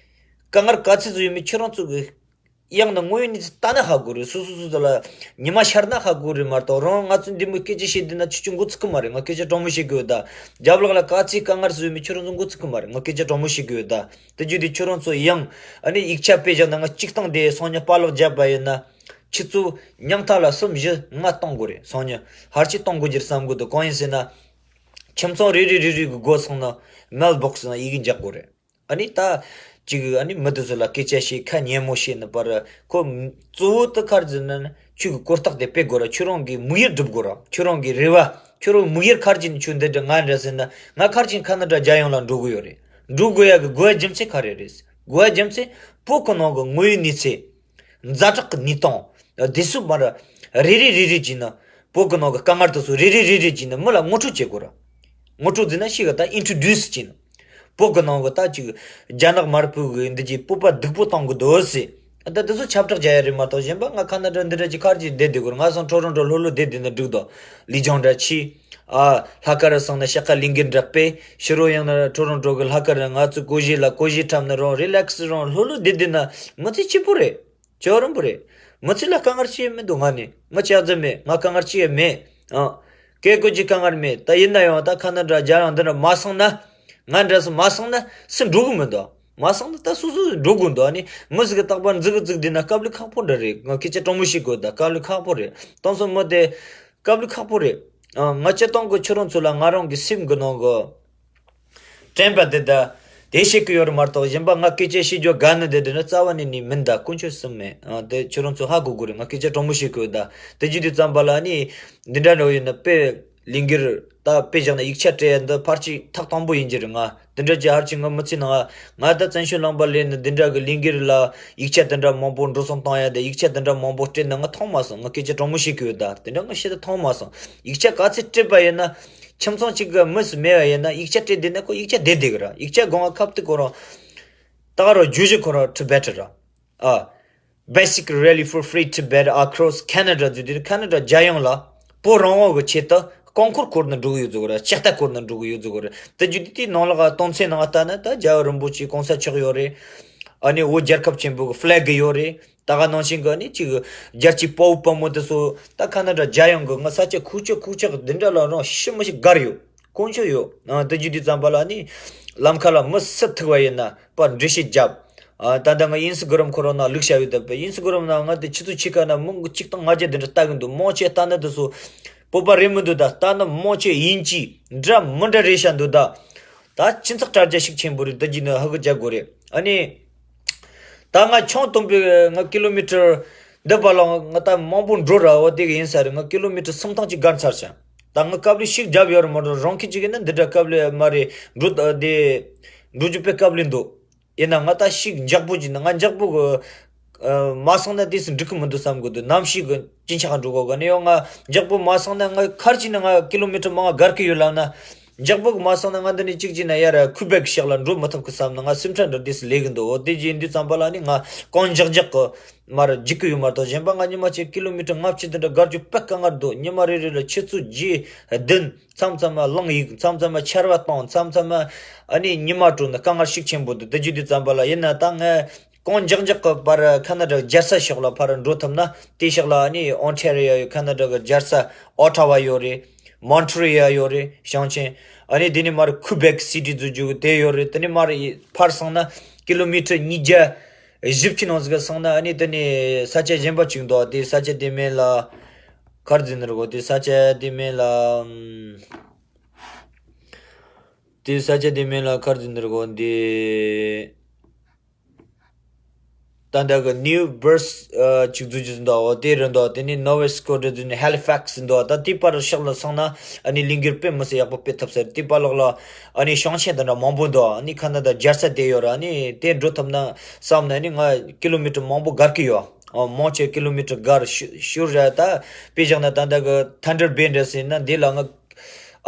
དཀའ་ངལ་ག་ཚོད་ཚོད་ཡོད་མེད་ཁྱོད་རང་ཚོ་གི་ཡང་ན་དངོས་ཡོད་གནས་ཚུལ་ལྟ་ན་ཧ་གོ་རེད། སོ་སོ་སོ་སོ་ལ་ཉི་མ་ཤར་ན་ཧ་གོ་རེད་མ་གཏོགས། རང་ང་ཚོ་འདི་མོ་སྐད་ཆ་བཤད་བསྡད་ན་ཁྱོད་ཚོ་མགོ་ཚོས་ཀྱི་མ་རེད། ང་སྐད་ཆ་དྲང་མོ་བཤད་གི་ཡོད་ད། རྒྱབ་ལོགས་ལ་ག་ཚོད་དཀའ་ངལ་བཟོས་མེད་ཁྱོད་རང་ཚོ་མགོ་ཚོས་ཀྱི་མ་རེད། ང་སྐད་ཆ་དྲང་མོ་བཤད་གི་ཡོད་ད། དེ་བརྗོད་དུས་ཁྱོད་རང་ཚོ་ཡང་ཨ་ནི་ཡིག་ཆ་དཔེ་བཞག་ན་ང་གཅིག་བཏང་དེ་སང་ཉིན་པར་ལག་བརྒྱབ་པ་ཡིན་ན། ཆུ་ཚོད་ཉང་ཐག་ལ་གསུམ་བཞི་ལྔ་གཏོང་དགོས་རེད། སང་ཉིན་ཕལ་ཆེར་གཏོང་དགོས་རྒྱུ་རེད་བསམ་གི་འདུག། གང་ཡིན་ཟེར་ན། ཁྱིམ་ཚང་རེ་རེ་རེ་རེ་གི་སྒོ་སོང་ན་mail box ན་ཡི་གེ་འཇོག་དགོས་རེད། ཨ་ནི་ད་ ཅིག་ཨ་ནི་མི་དེ་ཚོ་ལ་སྐད་ཆ་བཤད། ཁ་སྙན་མོ་བཤད་ནི་པར་ཁོ་གཙོ་བོ་དེ་ག་རེ་ཟེར་ན་ནི་ཁྱོད་ཀྱི་གོ་རྟོགས་དེ་སྤེལ་དགོས་ར། ཁྱོད་རང་གི་དམིགས་ཡུལ་སྒྲུབ་དགོས་ར། ཁྱོད་རང་གི་རེ་བ། ཁྱོད་རང་དམིགས་ཡུལ་ག་རེ་བྱས་ནས་ཁྱོད་འདི་འདྲ་ང་འདྲ་ཟེར་ན། ང་ག་རེ་བྱས་ནས་ཁ་ན་ཌ་རྒྱལ་ཡོངས་ལ་འགྲོ་གི་ཡོད་རེད། འགྲོ་དགོས་ཡ་གི་དགོས་པ་རྒྱུ་མཚན་ག་རེ་རེད། དགོས་པ་རྒྱུ་མཚན་བོད་ཀྱི་ནང་གི་དངོས་ཡོད་གནས་ཚུལ། ཛ་དྲག་གི་གནས་སྟངས། དེ་ཚོ་མར་རེ་རེ་རེ་རེ་བྱས་ནས། བོད་ཀྱི་ནང་གི་དཀའ་ངལ་དེ་ཚོ་རེ་རེ་རེ་རེ་བྱས་ནས་མི་ལ་ངོ་སྤྲོད་བྱེད་དགོས་ར། ངོ་སྤྲོད་ཟེར་ན་ཤེས་གི། ད་ཨིན་ཊྲོ་ཌིའུ་སི་བྱས་ནས། བོད་ཀྱི་ནང་གི་ད་ཅིག་རྒྱ་ནག་དམར་པོ་གི་འདི་གྱི་སྤོབས་པ་སྡུག་པོ་གཏོང་གི་འདུག་ཟེར། ད་དེ་ཚོ་ཁྱབ་བསྒྲགས་བྱ་ཡ་རེད་མ་གཏོགས། གཞན་པ་ང་ཁ་ན་ཌ་འདི་འདྲ་ཅིག་ག་རེ་བྱས་བསྡད་བསྡད་དགོས་ར། ང་སང་ཊོ་རོན་ཊོ་ལྷོད་ལྷོད་བསྡད་བསྡད་ན་འགྲིག་འདུག་ལི་ཅང་འདྲ་ཆི། ཨ། ལྷག་དཀར་རུ་སོང་ན་ཤ་ཁ་ལས་འགུལ་འདྲ་སྤེལ། ཕྱི་རོལ་ཡང་ན་ཊོ་རོན་ཊོ་གི་ལྷག་དཀར་རུ་ང་ཚོ་གོ་གཞས་ལ་གོ་གཞས་འཁྲབ་ནི་རང་རི་ལེག་སི་རང་ལྷོད་ལྷོད་བསྡད་བསྡད་ན་མི་ཚེ་སྐྱིད་པོ་རེད། ཇོ་རིན་པོ་རེད། མི་ཚེ་ལ་དཀའ་ངལ་ཅི་ཡང་མི་འདུག་ང་ནི། ང་ལྕགས་རྫི་མེད། ང་དཀའ་ངལ་ཅི་ཡང་མེད། ཨ། སྐད་ཀོ་ཅི་དཀའ་ངལ་མེད། ད་ཡིན་ན་ཡང་ད་ཁ་ན་ཌ་རྒྱལ་ཡོངས་འདི་འདྲ་མ་སོང་ན། ང་འདྲ་སུ་མ་སོང་ན་སུ་འགྲོ་གི་མི་འདུག་མ་སོང་ན་ད་སུ་སུ་འགྲོ་དགོས་འདུག་ཨ་ནི་མི་ཟིག་གི་རྟག་པར་འཛི་གི་འཛི་གི་བསྡད་ན་དཀའ་ལས་ཁག་པོ་འདྲ་རེད། ང་སྐད་ཆ་དྲང་མོ་བཤད་དགོས། ད་དཀའ་ལས་ཁག་པོ་རེད། དེང་སང་མི་དེ་དཀའ་ལས་ཁག་པོ་རེད། ཨ། ང་སྤྱིར་བཏང་གི་ཁྱོད་རང་ཚོ་ལ་ང་རང་གི་སེམས་གི་ནང་གི་དྲན་པ་དེ་ད་དེ་བཤད་གི་ཡོད་རེད་མ་གཏོགས། གཞན་པ་ང་སྐད་ཆ་བཤད་རྒྱུ་དགའ་ནི་དེ་དེ་ནི་རྩ་བ་ནས་ནི་མིན། ད་དཀོན་མཆོག་གསུམ་མེད། ཨ། དེ་ཁྱོད་རང་ཚོ་ཧ་གོ་དགོས་རེད། ང་སྐད་ཆ་དྲང་མོ་བཤད་གི་ཡོད། ད་དེ་བརྗོད་དུས་ཙམ་པ་ལ་ནི་འདི་འདྲ་འདྲ་བོ་ཡིན་ན་དཔེ་ལས་འགུལ་ད་དཔེ་བཞག་ན་ཡིག་ཆ་སྤྲད་ཡ་འདི་ཕལ་ཆེར་ཐག་དང་པོ་ཡིན་གྱི་རེད། ང་འདི་འདྲ་ཅིག་ཧར་ཅིག་ང་མི་ཚེ་ནང་ང་ད་བཙན་བྱོལ་ལུང་པ་སླེབས་ནས་འདི་འདྲ་གི་ལས་འགུལ་ལ་ཡིག་ཆ་འདི་འདྲ་མང་པོ་འགྲོ་སོང་བཏང་ཡ་དེ། ཡིག་ཆ་འདི་འདྲ་མང་པོ་སྤྲད་ན་ང་མཐོང་མ་སོང་། ང་སྐད་ཆ་དྲང་མོ་བཤད་གི་ཡོད། ད་དེ་འདྲ་ང་བཤད་ད་མཐོང་མ་སོང་། ཡིག་ཆ་ག་ཚད་སྤྲད་པ་ཡིན་ན། ཁྱིམ་ཚང་གཅིག་གི་མི་སུ་མེད་པ་ཡིན་ན་ཡིག་ཆ་སྤྲད་བསྡད་ན་ཁོ་ཡིག་ཆ་བསྡད་བསྡད་གི་ར། ཡིག་ཆ་དགོས་ང་ཁ་ཐུག་ཁོ་རང་། ད་ག་རང་བརྗོད་གཞི་ཁོ་རང་Tibet ར། ཨ། Basic Rally for Free Tibet across Canada བརྗོད་དུས་ཁ་ན་ཌ་རྒྱལ་ཡོངས་ལ་བོད་རང་དབང་གི་ཆེད་དུ་རྐང་འཁོར་བསྐོར་ནས་འགྲོ་གི་ཡོད་ཟེར་གི་ར། ལྕགས་རྟ་བསྐོར་ནས་འགྲོ་གི་ཡོད་ཟེར་གི་ར། དེ་བརྗོད་དུས་དེའི་ནང་ལོགས་ལ་དོན་ཚན་ནང་ལྟ་ན་ད་རྒྱལ་བ་རིན་པོ་ཆེ་གོང་ས་མཆོག་ཡོད་རེད། ཨ་ནི་བོད་རྒྱལ་ཁབ་ཆེན་པོ་གི་ཕི་ལེག་ཡོད་རེད། ད་ག་ནང་བཞིན་གི་ནི་ཅིག་རྒྱལ་གཅེས་དཔའ་བོ་དཔའ་མོ་དེ་ཚོ་ད་ཁ་ན་ཌ་རྒྱལ་ཡོངས་གི་ང་ས་ཆ་ཁུག་ཀྱོག་ཁུག་ཀྱོག་འདི་འདྲ་ལ་རང་ཤི་མི་ཤི་དགར་ཡོད། དཀོན་མཆོག་ཡོད། ཨ། དེ་བརྗོད་དུས་ཙམ་པ་ལ་ནི་ལམ་ཁ་ལ་མི་སུ་ཐུག་པ་ཡིན་ན་པར་འགྲེལ་བཤད་བརྒྱབ། ཨ། ད་ལྟ་ང་ཨིན་སི་གྷི་རམ་ཁོ་རང་ནང་བླུགས་བཞག་ཡོད། ད་པ་ཨིན་སི་གྷི་རམ་ནང་ང་དེ་ཆུ་ཚོད་ཕྱེད་ཀ་ན་མི་གཅིག་དང་ལྔ་བརྒྱ་དེ་འདྲ་ལྟ་གི་འདུག་མང་ཆེ་ལྟ་ན་དེ་ཚོ་བོད་པ་རེད་མི་འདུག་ད་ལྟ་ན་མང་ཆེ་དབྱིན་ཇི་འདྲ་མི་འདྲ་རེད་ཤག་འདུག་ད་ད་ཁྱིམ་ཚང་དྲ་རྒྱ་ཤུགས་ཆེན་པོ་རེད། ད་ཅི་ནས་ཧ་གོ་རྒྱག་དགོས་རེད། ཨ་ནི། ད་ང་ཆང་འཐུང་པའི་ང་ཀི་ལོ་མི་ཊར་འདི་བར་ལ་ང་ད་མང་པོ་འགྲོ་ར་བ་དེ་ག་ཡིན་ས་རེད། ང་ཀི་ལོ་མི་ཊར་སུམ་སྟོང་ཅིག་བརྒལ་ཚར་ཤག་ད་ང་ཀབ་ལི་ཤིག་རྒྱབ་ཡོད་རེད་མ་གཏོགས། རང་ཁྱི་ཅིག་ཡིན་ན་འདི་འདྲ་ཀབ་ལི་མ་རེད། འགྲོ་ད་དེ་འགྲོ་རྒྱུ་དཔེ་ཀབ་ལི་འདུག་ཡིན་ན་ང་ད་ཤིག་འཇགས་པོ་ཅིག་ན་ང་འཇགས་པོ་གི་ཨ་མ་སོང་ན་དེ་སུ་འགྲིག་གི་མི་འདུག་བསམ་གི་འདུག་ནམ་ཞིག་གི་ཅིན་ཆག་འགྲོ་གོ་ག་ནས་ཡོང་། ང་འཇགས་པོ་མ་སོང་ན་ང་གར་ཅིག་ན་ང་ཀི་ལོ་མི་ཊར་མང་བ་བརྒལ་གི་ཡོད་ལབ་ན། འཇགས་པོ་གི་མ་སོང་ན་ང་འདི་ནས་གཅིག་གཅིག་ན་ཡར་ཁུ་བེག་ཤག་ལ་འགྲོ་མི་ཐུབ་གི་བསམ་ན། ང་སེམས་ཁྲལ་འདྲ་དེ་སུ་ལས་གི་འདུག་འོ་དེ་རྗེས་འདི་ཙམ་པ་ལ་ནི་ང་རྐང་འཇག་འཇག་གི་མར་འཇིག་གི་ཡོད་མ་གཏོགས། གཞན་པ་ང་ཉི་མ་གཅིག་ཀི་ལོ་མི་ཊར་ལྔ་བཅུ་དེ་འདྲ་བརྒལ་རྒྱུ་དཔེ་དཀའ་ངལ་འདུག་ཉི་མ་རེ་རེ་ལ་ཆུ་ཚོད་བརྒྱད་བདུན་མཚམས་མཚམས་མ་རླུང་གཡུག་མཚམས་མཚམས་མ་ཆར་པ་གཏོང་མཚམས་མཚམས་མ་ཨ་ནི་ཉི་མ་དྲོ་ནི་དཀའ་ངལ་ཤུགས་ཆེན་པོ་འདུག་དེ་རྗེས་འདི་ཙམ་པ་ལ་ཡིན་ན་ད་ང་རྐང་འཇག་འཇག་གི་པར་ཁ་ན་ཌ་རྒྱལ་ས་ཕྱོགས་ལ་ཕར་འགྲོ་ཐུབ་ན། དེ་ཕྱོགས་ལ་ཨ་ནི་ཨོན་ཊ་རི་ཡོ་ཡོད། ཁ་ན་ཌ་གི་རྒྱལ་ས་ཨོ་ཊ་ཝ་ཡོད་རེད། མོན་ཊི་རི་ཡལ་ཡོད་རེད། ཞིང་ཆེན། ཨ་ནི་དེ་ནས་མར་ཁུ་བེག་སི་ཊི་བཟོ་རྒྱུ་དེ་ཡོད་རེད། དེ་ནས་མར་ཕར་སོང་ན་ཀི་ལོ་མི་ཊར་ཉིས་བརྒྱ་བཞི་བཅུ་ནང་ཟིག་སོང་ན་ཨ་ནི་དེ་ནས་ས་ཆ་གཞན་པ་ཅིག་འདུག་དེ་ས་ཆ་དེ་མིང་ལ་ག་རེ་ཟེར་ནི་རེད་གོ། དེ་ས་ཆ་དེ་མིང་ལ་ཨམ། དེ་ས་ཆ་དེ་མིང་ལ་ག་རེ་ཟེར་ནི་རེད་གོ། འདི། ད་ལྟ་གི་ནིའུ་བར་སི་ཨ་ཅིག་འཛུགས་རྒྱུ་ཟིན་འདུག་འོ་དེ་རེད་འདུག་དེ་ནས་ནོ་ཝ་སི་ཀོ་ཊ་ཟིན་ནས་ཧེ་ལི་ཕེག་སི་ཟིན་འདུག་ད་དེ་པར་ཕྱོགས་ལ་སོང་ན་ཨ་ནི་ལས་འགུལ་དཔེ་མི་སྲིད་ཡག་པོ་སྤེལ་ཐུབ་ས་རེད། དེ་པར་ལོགས་ལ་ཨ་ནི་ཞིང་ཆེན་དེ་འདྲ་མང་པོ་འདུག་ཨ་ནི་ཁ་ན་ཌ་རྒྱལ་ས་དེ་ཡོད་ར། ཨ་ནི་དེ་འགྲོ་ཐུབ་ན་བསམ་ན་ཨ་ནི་ང་ཀི་ལོ་མི་ཊར་མང་པོ་བརྒལ་གི་ཡོད། ཨ་མང་ཆེ་ཀི་ལོ་མི་ཊར་བརྒལ་ཤུ་ཤུར་ར། ད་དཔེ་བཞག་ན་ད་ལྟ་གི་ཐན་ཌར་བེ་འདྲ་ཟིན་ན་འདི་ལ་ང་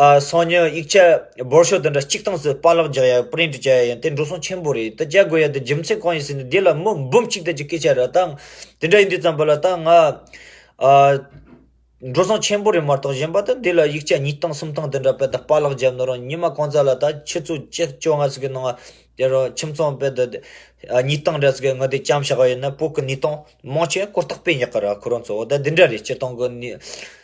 ཨ་སང་ཉིན་ཡིག་ཆ་འབོར་ཤོག་དེ་འདྲ་གཅིག་སྟེང་སུ་པར་ལག་རྒྱག་ཡ་པི་རིན་ཊི་བྱ་ཡ་ཡིན། དེ་འགྲོ་སོང་ཆེན་པོ་རེད། དེ་རྒྱག་དགོས་ཡ་དེ་རྒྱུ་མཚན་གང་ཡིན་ཟེར་ན་འདི་ལ་མི་འབུམ་གཅིག་དེ་ཅིག་སྐད་ཆ་རེད། ད་དེ་འདྲ་ཡིན་དུས་ཙམ་པ་ལ་ད་ང་ཨ་འགྲོ་སོང་ཆེན་པོ་རེད་མ་གཏོགས། གཞན་པ་ད་འདི་ལ་ཡིག་ཆ་ཉིས་སྟོང་སུམ་སྟོང་དེ་འདྲ་དཔེ་ད་པར་ལག་རྒྱབ་ན་རང་ཉི་མ་གང་ཙམ་ལ་ད་ཆུ་ཚོད་བཅུ་བཅོ་ལྔ་ཟིག་གི་ནང་དེ་རང་ཁྱིམ་ཚང་དཔེ་ད་ཉིས་སྟོང་འདྲ་ཟིག་གི་ང་དེ་བཅམ་བཞག་པ་ཡིན་ན་བོད་གི་ཉིས་སྟོང་མང་ཆེ་གོ་རྟོགས་སྤེལ་ཉག་གི་ར། ཁོ་རང་ཚོ་འོ་ད་འདི་འདྲ་རེད། སྤྱིར་བཏང་གི་ནི་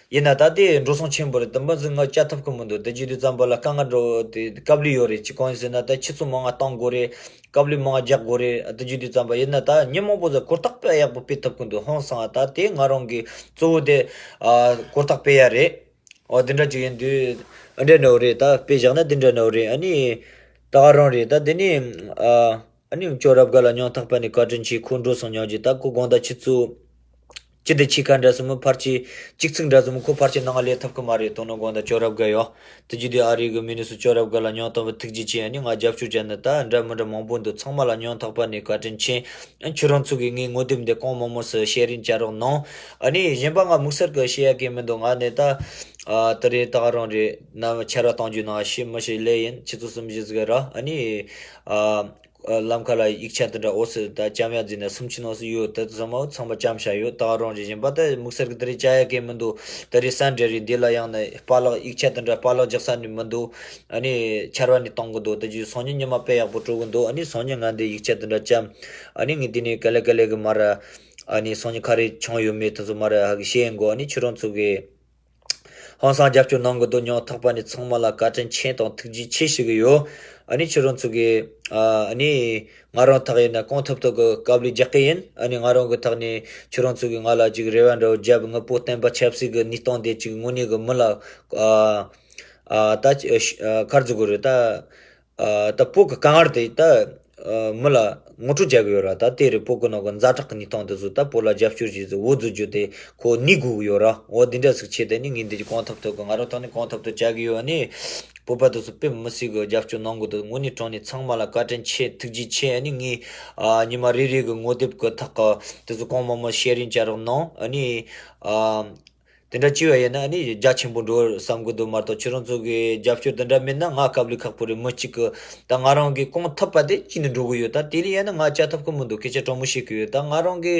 ཡིན་ན་ད་དེ་འགྲོ་སོང་ཆེན་པོ་རེད། དེ་མ་ཟིག་ང་བཅའ་ཐུབ་གི་མི་འདུག་དེ་བྱེད་དུས་ཙམ་པ་ལ་དཀའ་ངལ་འགྲོ་དེ་དཀའ་ལས་ཡོད་རེད། ཅི་གང་ཡིན་ཟེར་ན་ད་ཆུ་ཚོད་མང་ང་གཏོང་དགོས་རེད། དཀའ་ལས་མང་ང་རྒྱག་དགོས་རེད། དེ་བྱེད་དུས་ཙམ་པ་ཡིན་ན་ད་མི་མང་པོ་ཟིག་གོ་རྟོགས་དཔེ་ཡག་པོ་སྤེལ་ཐུབ་གི་འདུག་ཧང་སང་ད་དེ་ང་རང་གི་གཙོ་བོ་དེ་ཨ་གོ་རྟོགས་སྤེལ་ཡ་རེད། འོ་དེ་འདྲ་ཅིག་ཡིན་དུས་འདྲ་ནོ་རེད། ད་དཔེ་བཞག་ན་དེ་འདྲ་ནོ་རེད། ཨ་ནི་ད་ག་རང་རེད། ད་དེ་ནི་ཨ། ཨ་ནི་ཅོ་རབ་དགའ་ལ་སྙིང་ཐག་པ་ནས་བཀའ་དྲིན་ཆེ། ཁོ་འགྲོ་སོང་སྙིང་རྗེ། ད་ཁོ་དགོང་དག་ཆུ་ཚོད་སྤྱི་བདེ་ཆེ་ཁ་འདྲ་སོང་མོ་ཕར་ཆེ་གཅིག་ཚིག་འདྲ་སོང་མོ་ཁོ་ཕར་ཆེ་ནང་ལས་ཐབས་ཀྱི་མ་རེད། དོ་ནོ་དགོང་དག་ཅོ་རབ་དགའ་ཡོད། དེ་རྗེས་དེ་ཨ་རི་གི་མི་ནི་སུ་ཅོ་རབ་དགའ་ལ་སྙིང་ཐག་པ་ཐུགས་རྗེ་ཆེ། ཨ་ནི་ང་རྒྱབ་སྐྱོར་བྱས་ནི་ད་འདྲ་མི་འདྲ་མང་པོ་འདུག་ཚང་མ་ལ་སྙིང་ཐག་པ་ནས་བཀའ་དྲིན་ཆེ། ཨ་ཁྱོད་རང་ཚོ་གི་ངའི་ངོ་དེབ་འདི་གང་མང་མང་སུ་ཤེར་རིན་བྱ་རོགས་གནང་། ཨ་ནི་གཞན་པ་ང་དམིགས་བསལ་གི་བཤད་ཡ་གི་མི་འདུག་ང་ནི་ད་ཨ་ད་རེས་ད་ག་རང་རེད་ན་ཆར་བ་གཏོང་རྒྱུ་ནང་ཤི་མི་ཤི་ལེ་ཡིན་ཆུ་ཚོད་གསུམ་བཞི་ཟིག་ར། ཨ་ནི་ཨ་ལམ་ཁ་ལ་ཡིག་ཆ་དེ་འདྲ་འོ་སི་ད་ཅམ་ཡ་འཛིན་ན་སུམ་ཆི་ནོ་སི་ཡོད་དེ་ཚང་མ་ཚང་མ་ཅམ་ཤ་ཡོད། ད་ག་རང་རེད་གཞན་པ་ད་དམིགས་བསལ་གི་ད་རེས་བྱ་ཡ་གི་མི་འདུག་ད་རེས་སན་འདྲ་རེད། འདི་ལ་ཡང་ན་པ་ལག་ཡིག་ཆ་དེ་འདྲ་པ་ལག་རྒྱག་ས་ནི་མི་འདུག་ཨ་ནི་ཆར་བ་ནི་གཏོང་གི་འདུག་ད་ཅི་སང་ཉིན་ཉི་མ་དཔེ་ཡག་པོ་སྤྲོ་གི་འདུག་ཨ་ནི་སང་ཉིན་ང་འདི་ཡིག་ཆ་དེ་འདྲ་ཅམ། ཨ་ནི་ངས་འདི་ནས་ག་ལེ་ག་ལེ་གི་མ་ར། ཨ་ནི་སང་ཉིན་ཁ་རེ་ཆང་ཡོད་མེད་དེ་ཚོ་མ་ར་ཧ་གི་ཤེས་ཡིན་གོ་ཨ་ནི་ཁྱོད་རང་ཚོ་གི་ཧང་སང་རྒྱབ་སྐྱོར་གནང་གི་འདུག་སྙིང་ཐག་པ་ནས་ཚང་མ་ལ་བཀའ་དྲིན་ཆེ་དང་ཐུགས་རྗེ་ཆེ་ཞུ་གི་ཡོད། ཨ་ནི་ཁྱོད་རང་ཚོ་གི་ཨ་ནི་ང་རང་ཐག་ཡིན་ན་གང་ཐུབ་ཐུབ་གི་དཀའ་ལས་རྒྱག་གི་ཡིན། ཨ་ནི་ང་རང་གི་ཐག་ནས་ཁྱོད་རང་ཚོ་གི་ང་ལ་ཅིག་རེ་བ་འདྲ་བོ་བརྒྱབ། ངའི་བོད་བསྟན་པ་ཆབ་སྲིད་གི་གནས་སྟངས་དེ་ཅིག་དངོས་གནས་གི་མི་ལ་ཨ་ཨ་ད་ཅི་ཨ་ཤ་ཨ་ག་རེ་ཟེར་དགོས་རེད་ད། ཨ་ད་བོད་གི་དཀའ་ངལ་དེ་ད་ཨ་མི་ལ་ངོ་སྤྲོད་བྱ་གི་ཡོད་ར། ད་དེ་རེད་བོད་གི་ནང་གི་ཛ་དྲག་གི་གནས་སྟངས་དེ་ཚོ་ད་བོད་ལ་རྒྱབ་སྐྱོར་བྱས་ཚེ་འོ་བཟོ་རྒྱུ་དེ་ཁོ་ནི་དགོས་གི་ཡོད་ར། འོ་འདི་འདྲ་ཟིག་བྱས་ཏེ་ནི་ངས་འདི་གི་གང་ཐུབ་ཐུབ་གི་ང་རང་ཐོག་ནས་གང་ཐུབ་ཐུབ་བྱ་གི་ཡོད། ཨ་ནི་བོད་པ་དེ་ཚོ་དཔེ་མི་སྲིད་གི་རྒྱབ་སྐྱོར་གནང་གི་འདུག་དངོས་གནས་དྲང་གནས་ཚང་མ་ལ་བཀའ་དྲིན་ཆེ་ཐུགས་རྗེ་ཆེ། ཨ་ནི་ངས་ཨ་ཉི་མ་རེ་རེ་གི་ངོ་དེབ་གི་ཐག་གི་དེ་ཚོ་གང་མང་མང་ཤེར་རིན་བྱ་རོགས་གནང་། ཨ་ནི་ཨ། དེ་འདྲ་བྱས་པ་ཡིན་ན་ཨ་ནི་རྒྱ་ཆེན་པོ་འགྲོ་བསམ་གི་འདུག་མ་གཏོགས་ཁྱོད་རང་ཚོ་གི་རྒྱབ་སྐྱོར་དེ་འདྲ་མེད་ན་ང་དཀའ་ལས་ཁག་པོ་རེད། མི་གཅིག་གི་ད་ང་རང་གི་གང་ཐུབ་པ་དེ་བྱས་ནས་འགྲོ་གི་ཡོད། ད་དེ་ལས་ཡིན་ན་ང་བྱ་ཐུབ་གི་མི་འདུག་སྐད་ཆ་དྲང་མོ་བཤད་གི་ཡོད། ད་ང་རང་གི་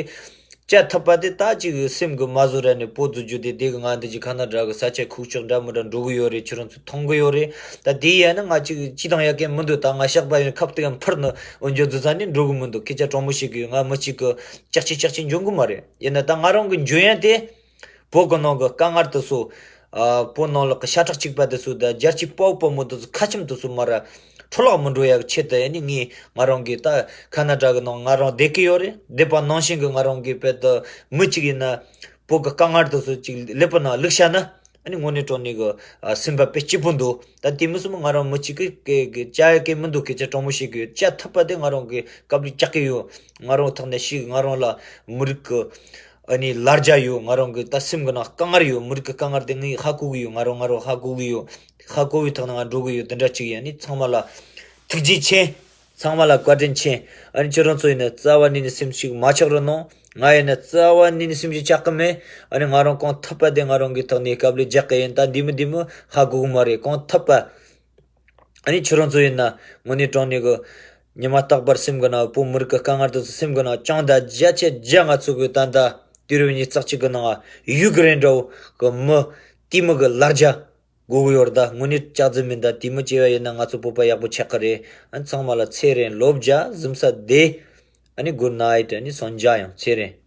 བྱ་ཐུབ་པ་དེ་ད་ཅིག་སེམས་གི་མ་བཟོད་ར་ནས་པོ་བཟོ་རྒྱུ་དེ་དེ་གི་ང་འདི་ཅིག་ཁ་ན་དྲ་གི་ས་ཆ་ཁུག་ཀྱོག་འདྲ་མི་འདྲ་འགྲོ་གི་ཡོད་རེད། ཁྱོད་རང་ཚོ་མཐོང་གི་ཡོད་རེད། ད་དེ་ཡིན་ན་ང་ཅིག་ཅི་དང་ཡ་གི་མི་འདུག་ད་ང་ཤག་པ་ཡོད་ཁབ་དེ་ག་འཕུར་ནི་འོན་ཀྱང་འཛུལ་ས་ནས་འགྲོ་གི་མི་འདུག་སྐད་ཆ་དྲང་མོ་བཤད་གི་ཡོད། ང་མི་གཅིག་གི་ཅག་ཅིག་ཅག་ཅིག་འཇོན་གི་མ་རེད། ཡིན་ན་ད་ང་རང་གི་འཇོན་ཡ་དེ། བོད་གི་ནང་གི་དཀའ་ངལ་དེ་ཚོ། ཨ་བོད་ནང་ལོགས་གི་ཤ་ཁྲག་གཅིག་པ་དེ་ཚོ་དང་རྒྱལ་གཅེས་དཔའ་བོ་དཔའ་མོ་དེ་ཚོ་ཁ་ཆེམས་དེ་ཚོ་མར་ར་འཕྲོ་བརླག་མི་འགྲོ་ཡ་གི་ཆེད་དུ་ཡ་ནི་ངས་ང་རང་གི་ད་ཁ་ན་ཌ་གི་ནང་ང་རང་བསྡད་གི་ཡོད་རེད། བསྡད་པ་ནང་བཞིན་གི་ང་རང་གི་དཔེ་དེ་མི་གཅིག་ཡིན་ན་བོད་གི་དཀའ་ངལ་དེ་ཚོ་ཅིག་ཀླད་པ་ནང་བླུགས་བཞག་ན། ཨ་ནི་དངོས་གནས་དྲང་གནས་གི་ཨ་སེམས་པ་དཔེ་སྐྱིད་པོ་འདུག་ད་དེ་མི་སྲིད་མོ་ང་རང་མི་གཅིག་གི་གི་གི་བྱ་ཡ་གི་མི་འདུག་སྐད་ཆ་དྲང་མོ་བཤད་གི་ཡོད། བྱ་ཐུབ་པ་དེ་ང་རང་གི་དཀའ་ལས་རྒྱག་གི་ཡོད། ང་རང་ཐོག་ནས་ཤིག་ང་རང་ལ་མི་རིགས་གི་ཨ་ནི་ལར་རྒྱ་ཡོད། ང་རང་གི་ད་སེམས་གི་ནང་དཀའ་ངལ་ཡོད། མི་རིགས་གི་དཀའ་ངལ་དེ་ངས་ཧ་གོ་གི་ཡོད། ང་རང་ང་རང་ཧ་གོ་གི་ཡོད། ཧ་གོ་བའི་ཐོག་ནས་ང་འགྲོ་གི་ཡོད། དེ་འདྲ་ཅིག་ཡིན། ཨ་ནི་ཚང་མ་ལ་ཐུགས་རྗེ་ཆེ། ཚང་མ་ལ་བཀའ་དྲིན་ཆེ། ཨ་ནི་ཁྱོད་རང་ཚོ་ཡིན་ན་རྩ་བ་ནས་ནི་སེམས་ཤིག་མ་ཆགས་རོགས་གནང་། ང་ཡིན་ན་རྩ་བ་ནས་ནི་སེམས་ཤིག་ཆགས་གི་མེད། ཨ་ནི་ང་རང་གང་ཐུབ་པ་དེ་ང་རང་གི་ཐོག་ནས་དཀའ་ལས་རྒྱག་གི་ཡིན། ད་འདི་མི་འདི་མི་ཧ་གོ་གི་མ་རེད། གང་ཐུབ་པ། ཨ་ནི་ཁྱོད་རང་ཚོ་ཡིན་ན་དངོས་གནས་དྲང་གནས་གི་ཉི་མ་རྟག་པར་སེམས་གི་ནང་བོད་མི་རིགས་གི་དཀའ་ངལ་དེ་ཚོ་སེམས་གི་ནང་བཅངས་ད་བརྒྱ་ཆ་བརྒྱ་ང་ཚོ་གི་ད་ལྟ་དུས་རབས་ཉི་ཤུ་རྩ་གཅིག་གི་ནང་ཡུ་ཀེ་རེན་འདྲ་བོ་གི་མི་དེ་མི་གི་ལར་རྒྱ་དགོས་གི་ཡོད་རེད། ད་དངོས་གནས་ལྕགས་རྫི་མིན། ད་དེ་མི་བྱས་པ་ཡིན་ན་ང་ཚོ་བོད་པ་ཡག་པོ་ཆགས་གི་རེད། ཨ་ནི་ཚང་མ་ལ་ཚེ་རིང་ལོ་བརྒྱ་གཟིམ་ས་བདེ། ཨ་ནི་གུཌ་ནའིཊ། ཨ་ནི་སང་ཉིན་ཡང་ཚེ་རིང་།